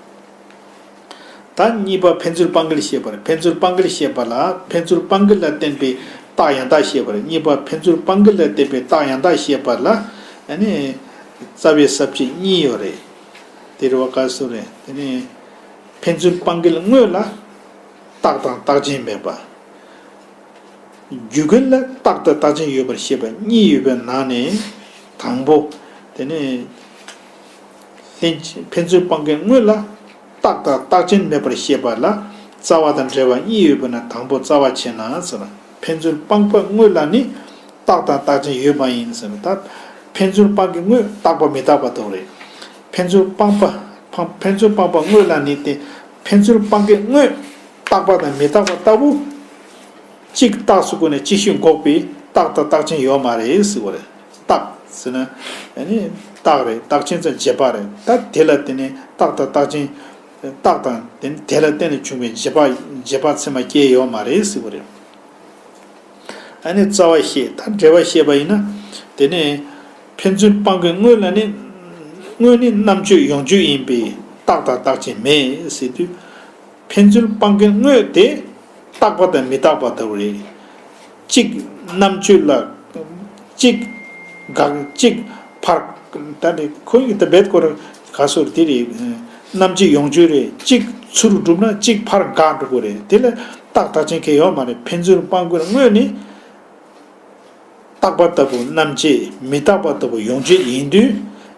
ད་གཉིས་པ་ཕན་ཚུན་སྤང་འགལ་བཤད་པ་རེད། ཕན་ཚུན་སྤང་འགལ་བཤད་པ་ལ་ཕན་ཚུན་སྤང་འགལ་ལ་བརྟེན་པའི་རྟགས་ཡང་དག་བཤད་པ་རེད། གཉིས་པ་ཕན་ཚུན་སྤང་འགལ་ལ་བརྟེན་པའི་རྟགས་ཡང་དག་བཤད་པ་ལ་ཨ་ནི་རྩ་བའི་ས་བཅད་གཉིས་ཡོད་རེད། དེ་རེད་བ། ག་རེ་ཟེར་རེད། དེ་ནི་ཕན་ཚུན་སྤང་འགལ་དངོས་ལ་རྟགས་དང་རྟགས་ཅན་མེད་པ། རྒྱུད་ཀུན་ལ་རྟགས་དང་རྟགས་ཅན་ཡོད་པར་བཤད་པ་གཉིས་ཡོད་པའི་ནང་ནས་དང་པོ། དེ་ནི་ལྷན་ཅིག་ཕན་ཚུན་སྤང་འགལ་དངོས་ལ་རྟགས་དང་རྟགས་ཅན་མེད་པར་བཤད་པ་ལ་རྩ་བ་དང་འགྲེལ་པ་གཉིས་ཡོད་པའི་ནང་དང་པོ་རྩ་བ་བྱས་ན་ཟེར། ཕན་ཚུན་སྤངས་པ་དངོས་ལ་ནི་རྟགས་དང་རྟགས་ཅན་ཡོད་མ་ཡིན་ཟེར། ད་ཕན་ཚུན་སྤང་གི་དངོས་རྟག་པ་མི་རྟག་པ་དེ་རེད། ཕན་ཚུན་སྤངས་པ་ཕ་ཕན་ཚུན་སྤངས་པ་དངོས་ལ་ནི་སྟེ། ཕན་ཚུན་སྤང་གི་དངོས་རྟག་པ་དང་མི་རྟག་པ་ལྟ་བུ། གཅིག་རྟགས་སུ་བཀོད་ནས་གཅིག་ཤོས་འགོག་པའི་རྟགས་དང་རྟགས་ཅན་ཡོད་མ་རེད་ཟེར་བ་རེད། རྟགས་ཟེར་ན་ཨ་ནི་རྟགས་རེད། རྟགས་ཅན་ཙམ་བྱེད་པ་རེད། ད་དེ་ལ་བརྟེན་ནས་རྟགས་དང་རྟགས་ཅན། རྟགས་དང་དེ་ནི་དེ་ལ་བརྟེན་ནས་བྱུང་བའི་བྱེད་པ་བྱེད་པ་ཚད་མ་སྐྱེ་ཡོད་མ་རེད་ཟེར་བ་རེད། ཨ་ནི་རྩ་བ་བཤད། ད་འགྲེལ་པ་བཤད་པ་ཡིན་ན། དེ་ནས་ཕན་ཚུན་སྤང་གི་དངོས་ལ་ནི། དངོས་ནི་རྣམ་གཅོད་ཡོངས་གཅོད་ཡིན་པས་རྟགས་དང་རྟགས་ཅན་མེད་ཟེར་དུས། ཕན་ཚུན་སྤང་གི་དངོས་དེ་རྟག་པ་དང་མི་རྟག་པ་ལྟ་བུ་རེད། གཅིག་རྣམ་གཅོད་ལ། གཅིག་དགག་གཅིག་ཕར། ད་ནི་ཁོ་ཡི་ད་རྦད་སྐོར་ག་སོར་དེ་རེད། རྣམ་གཅོད་ཡོངས་གཅོད་རེད། གཅིག་ཚུར་སྒྲུབ་ན་གཅིག་ཕར་འགག་འགྲོ་གི་རེད། དེ་ལ་རྟགས་རྟགས་ཅན་གང་ཡང་ཡོད་མ་རེད། ཕན་ཚུན་སྤང་གི་དངོས་ནི། རྟག་པ་ལྟ་བུ་རྣམ་བཅད། མི་རྟག་པ་ལྟ་བུ་ཡོངས་གཅོད་ཡིན་དུས།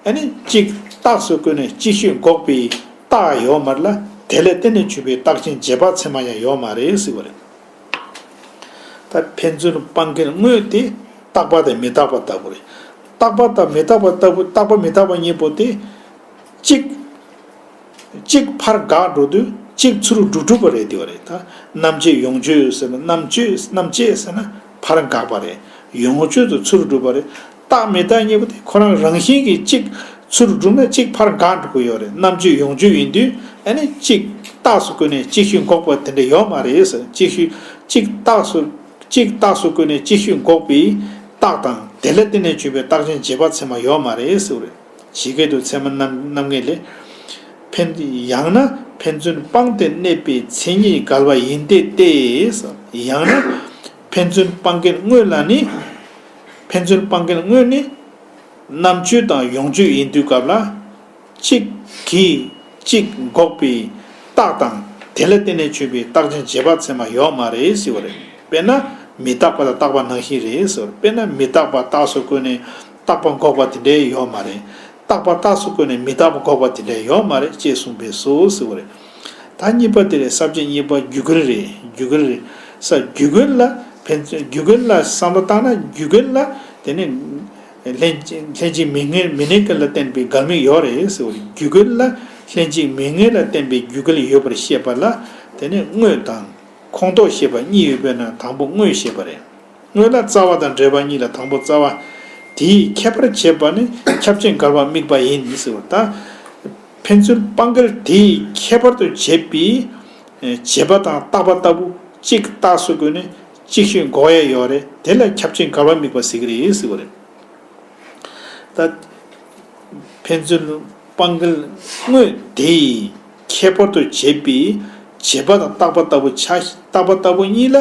ཨ་ནི་གཅིག་རྟགས་སུ་བཀོད་ནས་གཅིག་ཤོས་འགོག་པའི་རྟགས་ཡོད་མ་རེད་ལ། དེ་ལ་བརྟེན་ནས་བྱུང་བའི་རྟགས་ཅན་བྱེད་པ་ཚད་མ་ཡང་ཡོད་མ་རེད་ཟེར་བ་རེད། ད་ཕན་ཚུན་སྤང་གི་དངོས་དེ་རྟག་པ་དང་མི་རྟག་པ་ལྟ་བུ་རེད། རྟག་པ་དང་མི་རྟག་པ་ལྟ་བུ། རྟག་པ་མི་རྟག་པ་གཉིས་པོ་དེ། གཅིག་གཅིག་ཕར་འགག་འགྲོ་དུས་གཅིག་ཚུར་འགྲོ་གྲུབ་པ་རེད། དེ་བ་རེད། ད་རྣམ་བཅད་ཡོངས་གཅོད་ཟེར་ན། རྣམ་གཅོད་རྣམ་བཅད་ཟེར་ན་ཕར་འགག་པ་རེད། ཡོངས་གཅོད་དུ་ཚུར་འགྲོ་བ་རེད། རྟག་མི་རྟག་གཉིས་པོ་དེ་ཁོ་རང་རང་བཞིན་གྱིས་གཅིག་ཚུར་འགྲོ་ན་གཅིག་ཕར་འགག་འགྲོ་གི་ཡོད་རེད། རྣམ་བཅད་ཡོངས་གཅོད་ཡིན་དུས་ཨ་ནི་གཅིག་རྟགས་སུ་བཀོད་ནས་གཅིག་ཤོས་འགོག་པ་དེ་འདྲ་ཡོད་མ་རེད་ཟེར། གཅིག་ཤོས་གཅིག་རྟགས་སུ་གཅིག་རྟགས་སུ་བཀོད་ནས་གཅིག་ཤོས་འགོག་པའི་རྟགས་དང་དེ་ལ་བརྟེན་ནས་བྱུང་བའི་རྟགས་ཅན་བྱེད་པ་ཚད་མ་ཡོད་མ་རེད་ཟེར་བ་རེད། ཇི་སྐད་དུ་ཚད་མ་རྣམ་རྣམ་ངེས་ལས། ཕན། ཡང་ན་ཕན་ཚུན་སྤངས་ཏེ་གནས་པའི་མཚན་ཉིད་འགལ་བ་ཡིན་ཏེ་སྟེ། ཡང་ན་ཕན་ཚུན་སྤང་གི་དངོས་ལ་ནི། ཕན་ཚུན་སྤང་གི་དངོས་ནི། རྣམ་གཅོད་དང་ཡོངས་གཅོད་ཡིན་དུས་སྐབས་ལ། གཅིག་གིས་གཅིག་འགོག་པའི་རྟགས་དང་དེ་ལ་བརྟེན་ནས་བྱུང་བའི་རྟགས་ཅན་བྱེད་པ་ཚད་མ་ཡོད་མ་རེད་ཟེར་བ་རེད། དཔེར་ན་མི་རྟག་པ་དང་རྟག་པ་ནང་བཞིན་རེད་ཟེར་བ་རེད། དཔེར་ན་མི་རྟག་པ་རྟགས་སུ་བཀོད་ནས་རྟག་པ་འགོག་པ་དེ་འདྲ་ཡོད་མ་རེད། རྟག་པ་རྟགས་སུ་བཀོད་ནས་མི་རྟག་པ་འགོག་པ་དེ་འདྲ་ཡོད་མ་རེད་ཅེས་གསུངས་པས་སོ་ཟེར་བ་རེད། ད་གཉིས་པ་དེ་རེད། ས་བཅད་གཉིས་པ་རྒྱུད་འགལ་རེད། རྒྱུད་འགལ་རེད། ས་རྒྱུད་འགལ་ལ་ཕན་ཚུན་རྒྱུད་འགལ་ལ་བསམ་བློ་བཏང་ན་རྒྱུད་འགལ་ལ་དེ་ནི་ལྷན་ལྷན་ཅིག་མི་ངེས་མི་གནས་འགལ་ལ་བརྟེན་པའི་འགལ་དམིགས་ཡོད་རེད་ཟེར་བ་རེད། རྒྱུད་འགལ་ལ་ལྷན་ཅིག་མི་ངེས་ལ་བརྟེན་པའི་རྒྱུད་འགལ་ཡོད་པར་བཤད་པ་ལ་དེ་ནི་དངོས་དང་ཁོངས་གཏོགས་ཞེས་པ་གཉིས་ཡོད་པས་ན་དང་པོ་དངོས་ཞེས་པ་རེད། དངོས་ལ་རྩ་བ་དང་འབྲེལ་པ་གཉིས་ལ་དང་པོ་རྩ་བ། དེའི་ཁྱད་པར་བྱེད་པ་ནི་ཁྱབ་ཆེན་འགལ་བ་དམིགས་པ་ཡིན་ཟེར་བ། ད་ཕན་ཚུན་སྤང་འགལ་དེའི་ཁྱད་པར་དུ་བྱེད་པའི་བྱེད་པ་དང་རྟག་པ་ལྟ་བུ་གཅིག་རྟགས་སུ་བཀོད་ནས་གཅིག་ཤོས་འགོག་ཡ་ཡོད་རེད། དེ་ལ་ཁྱབ་ཆེན་འགལ་བ་དམིགས་པ་ཟེར་གྱི་རེད་ཟེར་བ་རེད། ད་ཕན་ཚུན་སྤང་འགལ་དངོས་དེའི་ཁྱད་པར་དུ་བྱེད་པའི་བྱེད་པ་དང་རྟག་པ་ལྟ་བུ་ཆ་རྟག་པ་ལྟ་བུ་གཉིས་ལ་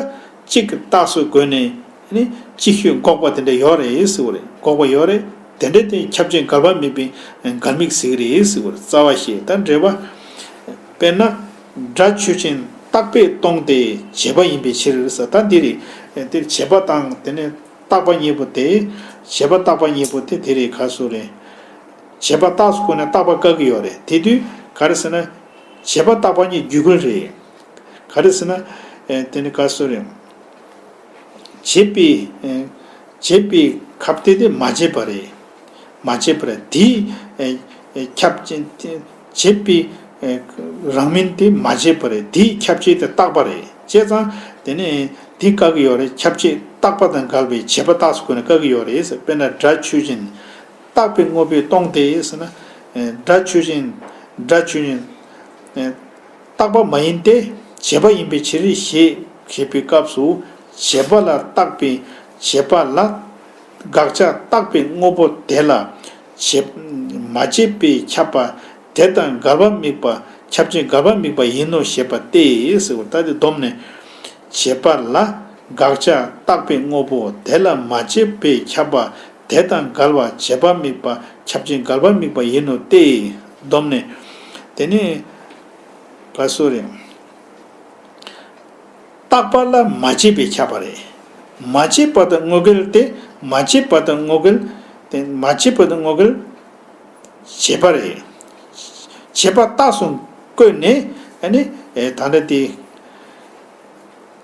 གཅིག་རྟགས་སུ་བཀོད་ནས་ནི་གཅིག་ཤོས་འགོག་པ་དེ་འདྲ་ཡོད་རེད་ཟེར་བ་རེད། འགོག་པ་ཡོད་རེད། དེ་འདྲ་དེ་ཁྱབ་ཆེན་འགལ་བ་དམིགས་པའི་འགལ་དམིགས་ཟེར་གྱི་རེད་ཟེར་བ་རེད། རྩ་བ་ཞེས་ད་འགྲེལ་པ། དཔེར་ན་སྒྲ་ཆོས་ཅན་རྟག་པས་སྟོང་སྟེ་བྱས་པ་ཡིན་པའི་ཕྱིར་ཟེར། ད་འདི་རེད། འདིར་བྱས་པ་དང་དེ་ནས། རྟག་པ་གཉིས་པོ་དེ། བྱས་པ་རྟག་པ་གཉིས་པོ་དེ་དེ་རེད། ག་སོ་རེད། བྱས་པ་རྟགས་སུ་བཀོད་ན་རྟག་པ་བཀག་གི་ཡོད་རེད། དེ་དུས་ག་རེ་ཟེར་ན། བྱས་པ་རྟག་པ་གཉིས་རྒྱུད་འགལ་རེད། ག་རེ་ཟེར་ན། ཨེ་དེ་ནི་ག་སོ་རེད། བྱས་པའི་ཨེ་བྱས་པའི་ཁྱབ་སྟེ་དེ་མ་བྱས་པ་རེད། མ་བྱས་པ་རེད། དེའི་ཨེ་ཨེ་ཁྱབ་ཅན་དེ་བྱས་པའི་ཨེ་རང་མིན་དེ་མ་བྱས་པ་རེད། དེའི་ཁྱབ་བྱེད་དེ་རྟག་པ་རེད། བྱས་ཙང་དེ་ནི། དེ་བཀག་གི་ཡོད་རེད། ཁྱབ་བྱེད་རྟག་པ་དང་འགལ་བའི་བྱས་པ་རྟགས་སུ་བཀོད་ནས་བཀག་གི་ཡོད་རེད་ཟེར། དཔེར་ན་སྒྲ་ཆོས་ཅན། རྟག་པའི་དངོས་པོས་སྟོང་སྟེ་ཟེར་ན། སྒྲ་ཆོས་ཅན། སྒྲ་ཆོས་ཅན། རྟག་པ་མ་ཡིན་ཏེ། བྱས་པ་ཡིན་པའི་ཕྱིར་ཞེས་བཤད་པའི་སྐབས་སུ། བྱས་པ་ལ་རྟག་པའི་བྱས་པ་ལ། དགག་བྱ་རྟག་པའི་དངོས་པོ་དེ་ལ། བྱས། མ་བྱས་པས་ཁྱབ་པ་དེ་དང་འགལ་བ་དམིགས་པ་ཁྱབ་ཆེན་འགལ་བ་དམིགས་པ་ཡིན་ནོ་ཞེས་པ་སྟེ་ཟེར་བ། ད་དེ་བསྡོམས་ནས། བྱས་པ་ལ་དགག་བྱ་རྟག་པའི་དངོས་པོ་དེ་ལ་མ་བྱས་པས་ཁྱབ་པ་དེ་དང་འགལ་བ་བྱས་པ་དམིགས་པ་ཁྱབ་ཆེན་འགལ་བ་དམིགས་པ་ཡིན་ནོ་སྟེ། བསྡོམས་ནས། དེ་ནི། ག་སོ་རེད། རྟག་པ་ལ་མ་བྱས་པས་ཁྱབ་པ་རེད། མ་བྱས་པ་དང་དངོས་འགལ་ཏེ། མ་བྱས་པ་དང་དངོས་འགལ་ཏེ། མ་བྱས་པ་དང་དངོས་འགལ་བྱས་པ་རེད། བྱས་པ་རྟགས་སུ་བཀོད་ནས་ཨ་ནི་ད་ལྟ་དེ།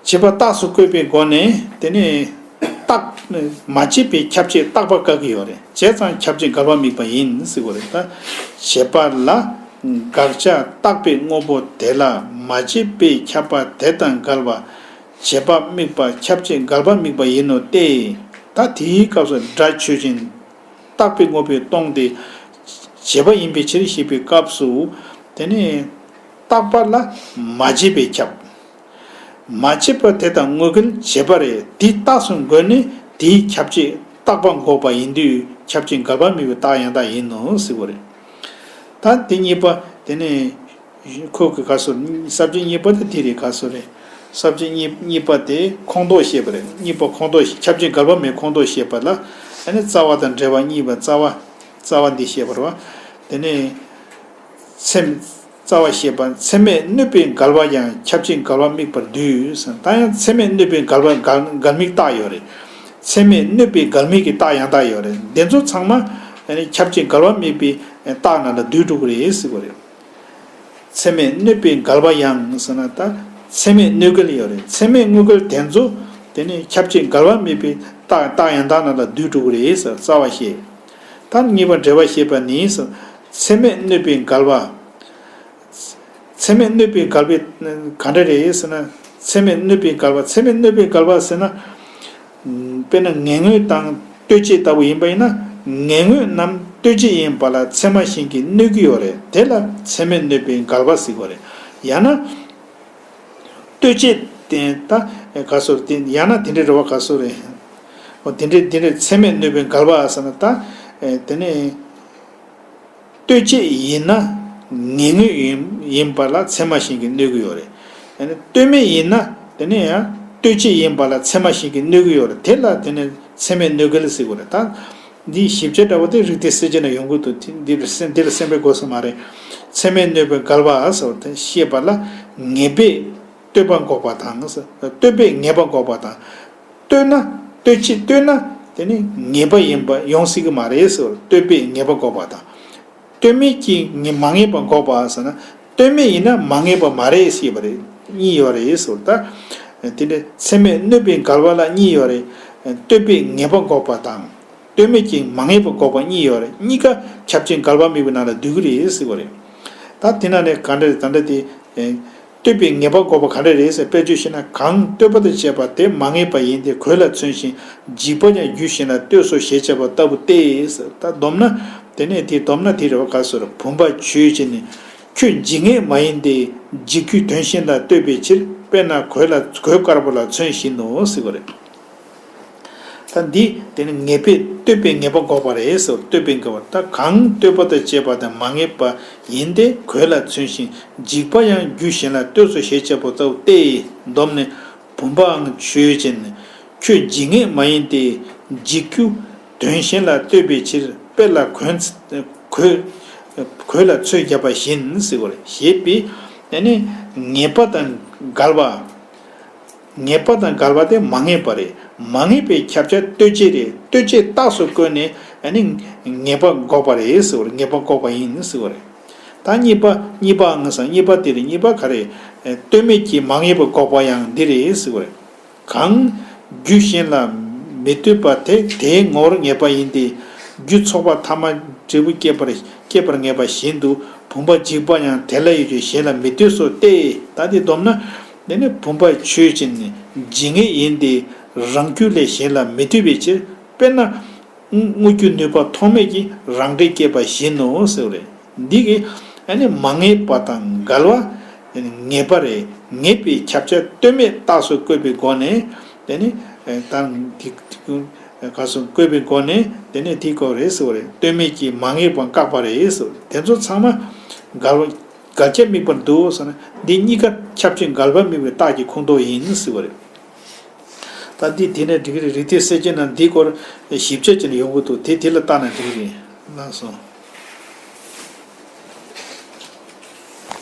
བྱས་པ་རྟགས་སུ་བཀོད་པའི་སྒོ་ནས་དེ་ནི་རྟག་མ་བྱས་པའི་ཁྱབ་བྱེད་རྟག་པ་བཀག་གི་ཡོད་རེད། བྱས་ཙང་ཁྱབ་བྱེད་འགལ་བ་དམིགས་པ་ཡིན་ཟེར་བ་རེད། ད་བྱས་པ་ལ་དགག་བྱ་རྟག་པའི་དངོས་པོ་དེ་ལ་མ་བྱས་པས་ཁྱབ་པ་དེ་དང་འགལ་བ། བྱེད་པ་དམིགས་པ་ཁྱབ་བྱེད་འགལ་བ་དམིགས་པ་ཡིན་ནོ་སྟེ། ད་དེའི་སྐབས་སུ་སྒྲ་ཆོས་ཅན། རྟག་པའི་དངོས་པོས་སྟོང་སྟེ། བྱེད་པ་ཡིན་པའི་ཕྱིར་ཞེས་པའི་སྐབས་སུ། དེ་ནི་རྟག་པ་ལ་མ་བྱས་པས་ཁྱབ། མ་བྱས་པ་དེ་དང་དངོས་འགལ་བྱེད་པ་རེད། དེ་རྟགས་སུ་འགོད་ནས་དེའི་ཁྱབ་བྱེད་རྟག་པ་འགོག་པ་ཡིན་དུས་ཁྱབ་བྱེད་འགལ་བ་དམིགས་པའི་རྟགས་ཡང་དག་ཡིན་ནོ་ཟེར་བ་རེད། ད་དེ་གཉིས་པ་དེ་ནི། ཁོ་གི་ག་སོ། ས་བཅད་གཉིས་པ་དེ་དེ་རེད། ག་སོ་རེད། ས་བཅད་གཉིས་གཉིས་པ་དེ་ཁོངས་གཏོགས་བཤད་པ་རེད། གཉིས་པ་ཁོངས་གཏོགས་ཤེས། ཁྱབ་བྱེད་འགལ་བ་མེད་ཁོངས་གཏོགས་བཤད་པ་ལ། ཨ་ནི་རྩ་བ་དང་འབྲེལ་བ་གཉིས་པ། རྩ་བ། རྩ་བ་འདི་བཤད་པ་རེད་བ། དེ་ནས་ཚད། རྩ་བ་བཤད་པ། ཚད་མས་གནོད་པའི་འགལ་བ་ཡང་ཁྱབ་བྱེད་འགལ་བ་དམིགས་པར་འདུས། ད་ཡང་ཚད་མས་གནོད་པའི་འགལ་བ་འགལ་འགལ་དམིགས་རྟགས་ཡོད་རེད། ཚད་མས་གནོད་པའི་འགལ་དམིགས་ཀྱི་རྟགས་ཡང་དག་ཡོད་རེད། དེ་ཚོ་ཚང་མ་ཨ་ནི་ཁྱབ་བྱེད་འགལ་བ་དམིགས་པའི་རྟགས་ནང་ལ་འདུས་འགྲོ་གི་རེད་ཟེར་བ་རེད། ཚད་མས་གནོད་པའི་འགལ་བ་ཡང་ཟེར་ན། ད་ཚད་མས་གནོད་འགལ་ཡོད་རེད། ཚད་མས་དངོས་འགལ་དེ་ཚོ་དེ་ནི་ཁྱབ་བྱེད་འགལ་བ་དམིགས་པའི་རྟགས་རྟགས་ཡང་དག་ནང་ལ་འདུས་འགྲོ་གི་རེད་ཟེར། རྩ་བ་བཤད། ད་གཉིས་པ་འབྲེལ་བ་བཤད་པ་ནི་ཟེར། ཚད་མས་གནོད་པའི་འགལ་བ། ཚད་མས་གནོད་པའི་འགལ་བའི་ག་འདྲ་རེད་ཟེར་ན། ཚད་མས་གནོད་པའི་འགལ་བ། ཚད་མས་གནོད་པའི་འགལ་བ་ཟེར་ན། དཔེར་ན་ངེས་དངོས་དང་ལྟོས་བཅས་ལྟ་བུ་ཡིན་པ་ཡིན་ན། ངེས་དངོས་རྣམས་ལྟོས་བཅས་ཡིན་པ་ལ་ཚད་མ་གཞན་གྱིས་གནོད་ཀྱི་ཡོད་རེད། དེ་ལ་ཚད་མས་གནོད་པའི་འགལ་བ་ཟེར་གྱི་ཡོད་རེད། ཡང་ན། ལྟོས་བཅས་དེ་ད་ག་སོ་རེད། ཡང་ན་དེ་འདྲའི་རེད་བ། ག་སོ་རེད། འོ་དེ་འདྲའི་དེ་འདྲའི་ཚད་མས་གནོད་པའི་འགལ་བ་ཟེར་ན། ད་དེ་ནས། ལྟོས་བཅས་ཡིན་ན་ངེས་དངོས་ཡིན་ཡིན་པ་ལ་ཚད་མ་གཞན་གྱིས་གནོད་ཀྱི་ཡོད་རེད། ཡང་ན་ལྟོས་མེད་ཡིན་ན་དེ་ནས་ཡང་ལྟོས་བཅས་ཡིན་པ་ལ་ཚད་མ་གཞན་གྱིས་གནོད་ཀྱི་ཡོད་རེད། དེ་ལ་དེ་ནས་ཚད་མས་གནོད་འགལ་ཟེར་གྱི་ཡོད་རེད། ད་འདིའི་ཞིབ་ཆ་འདྲ་བོ་དེ་རིགས་གཏེར་གསལ་བྱེད་ན་ཡོང་གི་འདུག། དེ་འདི་ལ་སེམས་འདི་ལ་སེམས་པའི་དགོས་ས་མ་རེད། ཚད་མས་གནོད་པའི་འགལ་བ་ཟེར་བ་དེ་བཤད་པ་ལ་ངེས་པས་ལྟོས་པ་འགོག་པ་དང་། ལྟོས་པས་ངེས་པ་འགོག་པ་དང་། ལྟོས་ན། ལྟོས་བཅས་ལྟོས་ན་དེ་ནི་ངེས་པ་ཡིན་པ་ཡོང་སྲིད་ཀྱི་མ་རེད་ཟེར། ལྟོས་པས་ངེས་པ་འགོག་པ་དང་། ལྟོས་མེད་ཀྱིས་ངེས་མ་ངེས་པ་འགོག་པ་ཟེར་ན། ལྟོས་མེད་ཡིན་ན་མ་ངེས་པ་མ་རེད་ཟེར་བ་རེད། གཉིས་ཡོད་རེད་ཟེར། ད་དེ་འདྲ་ཚད་མས་གནོད་པའི་འགལ་བ་ལ་གཉིས་ཡོད་རེད། ལྟོས་པས་ངེས་པ་འགོག་པ་དང་། ལྟོས་མེད་ཀྱིས་མ་ངེས་པ་འགོག་པ་གཉིས་ཡོད་རེད། གཉིས་ཀ་ཁྱབ་བྱེད་འགལ་བ་དམིགས་པའི་ནང་ལ་འདུས་ཀྱི་རེད་ཟེར་བ་རེད། ད་དེ་ན་ནས་ག་འདྲ་རེད། ད་འདྲ་དེ། ལྟོས་པའི་ངེས་པ་འགོག་པ་ག་འདྲ་རེད་ཟེར། དཔེ་བརྗོད་བྱས་ན། གང་ལྟོས་པ་དང་བཅས་པ་དེ་མ་ངེས་པ་ཡིན་ཏེ། གོས་ལ་མཚོན་ཞིང་འཇིག་པ་ཡང་རྒྱུ་གཞན་ལ་ལྟོས་སོ་ཞེས་བྱ་བ་ལྟ་བུ་སྟེ་ཟེར། ད་སྡོམ་ན། དེ་ནས་དེ་སྡོམ་ན་དེ་རེད་བ། ག་སོ་རེད། བུམ་པ་ཆོས་ཅན། ཁྱོད་འཇིག་ངེས་མ་ཡིན་ཏེ། འཇིག་རྒྱུ་དོན་གཞན་ལ་ལྟོས་པའི་ཕྱིར། དཔེར་ན་གོས་ལ་གོས་དཀར་པོ་ལ་མཚོན་བཞིན་ནོ་ཟེར་བ་རེད། ད་འདི་དེ་ནི་ངེས་པས་ལྟོས་པའི་ངེས་པ་འགོག་པ་རེད་ཟེར། ལྟོས་པའི་ངེས་པ། ད་གང་ལྟོས་པ་དང་བཅས་པ་དེ་མ་ངེས་པ་ཡིན་ཏེ། གོས་ལ་མཚོན་ཞིང་འཇིག་པ་ཡང་རྒྱུ་གཞན་ལ་ལྟོས་སོ་ཞེས་བྱ་བ་ལྟ་བུ་སྟེ། སྡོམ་ནི། བུམ་པའང་ཆོས་ཅན། ཁྱོད་འཇིག་ངེས་མ་ཡིན་ཏེ། འཇིག་རྒྱུ་དོན་གཞན་ལ་ལྟོས་པའི་ཕྱིར། དཔེ་ལ་གོས་གོས་གོས་ལ་མཚོན་བརྒྱབ་པ་བཞིན་ཟེར་བ་རེད། ཞེས་པའི་ཨ་ནི་ངེས་པ་དང་འགལ་བ། ངེས་པ་དང་འགལ་བ་དེ་མ་ངེས་པ་རེད། མ་ངེས་པའི་ཁྱབ་བྱ་ལྟོས་བཅས་རེད། ལྟོས་བཅས་རྟགས་སུ་བཀོད་ནས་ཨ་ནི་ངེས་པ་འགོག་པ་རེད་ཟེར་བ་རེད། ངེས་པ་འགོག་པ་ཡིན་ཟེར་བ་རེད། ད་གཉིས་པ། གཉིས་པའང་ཟེར། གཉིས་པ་དེ་རེད། གཉིས་པ་ག་རེ། ལྟོས་མེད་ཀྱིས་མ་ངེས་པ་འགོག་པ་ཡང་འདི་རེད་ཟེར་བ་རེད། གང་རྒྱུ་གཞན་ལ་མི་ལྟོས་པ་དེ་དེའི་ངོར་ངེས་པ་ཡིན་ཏེ། རྒྱུ་ཚོགས་པ་ཐ་མ་འབྲས་བུ་སྐྱེད་པར་སྐྱེད་པར་ངེས་པ་བཞིན་དུ། བུམ་པ་འཇིག་པ་ཡང་དེ་ལ་ཡོད་ཀྱང་གཞན་ལ་མི་ལྟོས་སོ་སྟེ། ད་འདི་སྡོམ་ན། དེ་ནི་བུམ་པ་ཆོས་ཅན། འཇིག་ངེས་ཡིན་ཏེ། རང་རྒྱུ་ལས་གཞན་ལ་མི་ལྟོས་པའི་ཕྱིར། དཔེར་ན། དངོས་རྒྱུ་ནུས་པ་ཐོགས་མེད་ཀྱིས་རང་འབྲས་སྐྱེད་པ་བཞིན་ནོ་ཟེར་བ་རེད། འདི་གི་ཨ་ནི་མ་ངེས་པ་དང་འགལ་བ། ངེས་པ་རེད། ངེས་པའི་ཁྱབ་བྱ་ལྟོས་མེད་རྟགས་སུ་བཀོད་པའི་སྒོ་ནས། དེ་ནི་དང་དེ་ག་སུ་བཀོད་པའི་སྒོ་ནས། དེ་ནི་དེའི་སྐོར་རེད་ཟེར་བ་རེད། ལྟོས་མེད་ཀྱིས་མ་ངེས་པ་བཀག་པ་རེད་ཟེར་བ་རེད། དེ་ཚོ་ཚང་མ་འགལ་བ་འགལ་ཁྱབ་དམིགས་པར་འདུག་ཟེར་ན། འདི་གཉིས་ཀ་ཁྱབ་བྱེད་འགལ་བ་དམིགས་པའི་རྟགས་ཀྱི་ཁོངས་གཏོགས་ཡིན་ཟེར་བ་རེད། ད་འདི་དེ་ནས་འགྲིག་གི་རེད། རིགས་གཏེར་གསལ་བྱེད་ནང་འདིའི་སྐོར་ཞིབ་ཆ་ཅིག་ཡོང་གི་འདུག། དེ་དེ་ལ་བལྟས་ན་འགྲིག་གི་རེད། ལགས་སོ།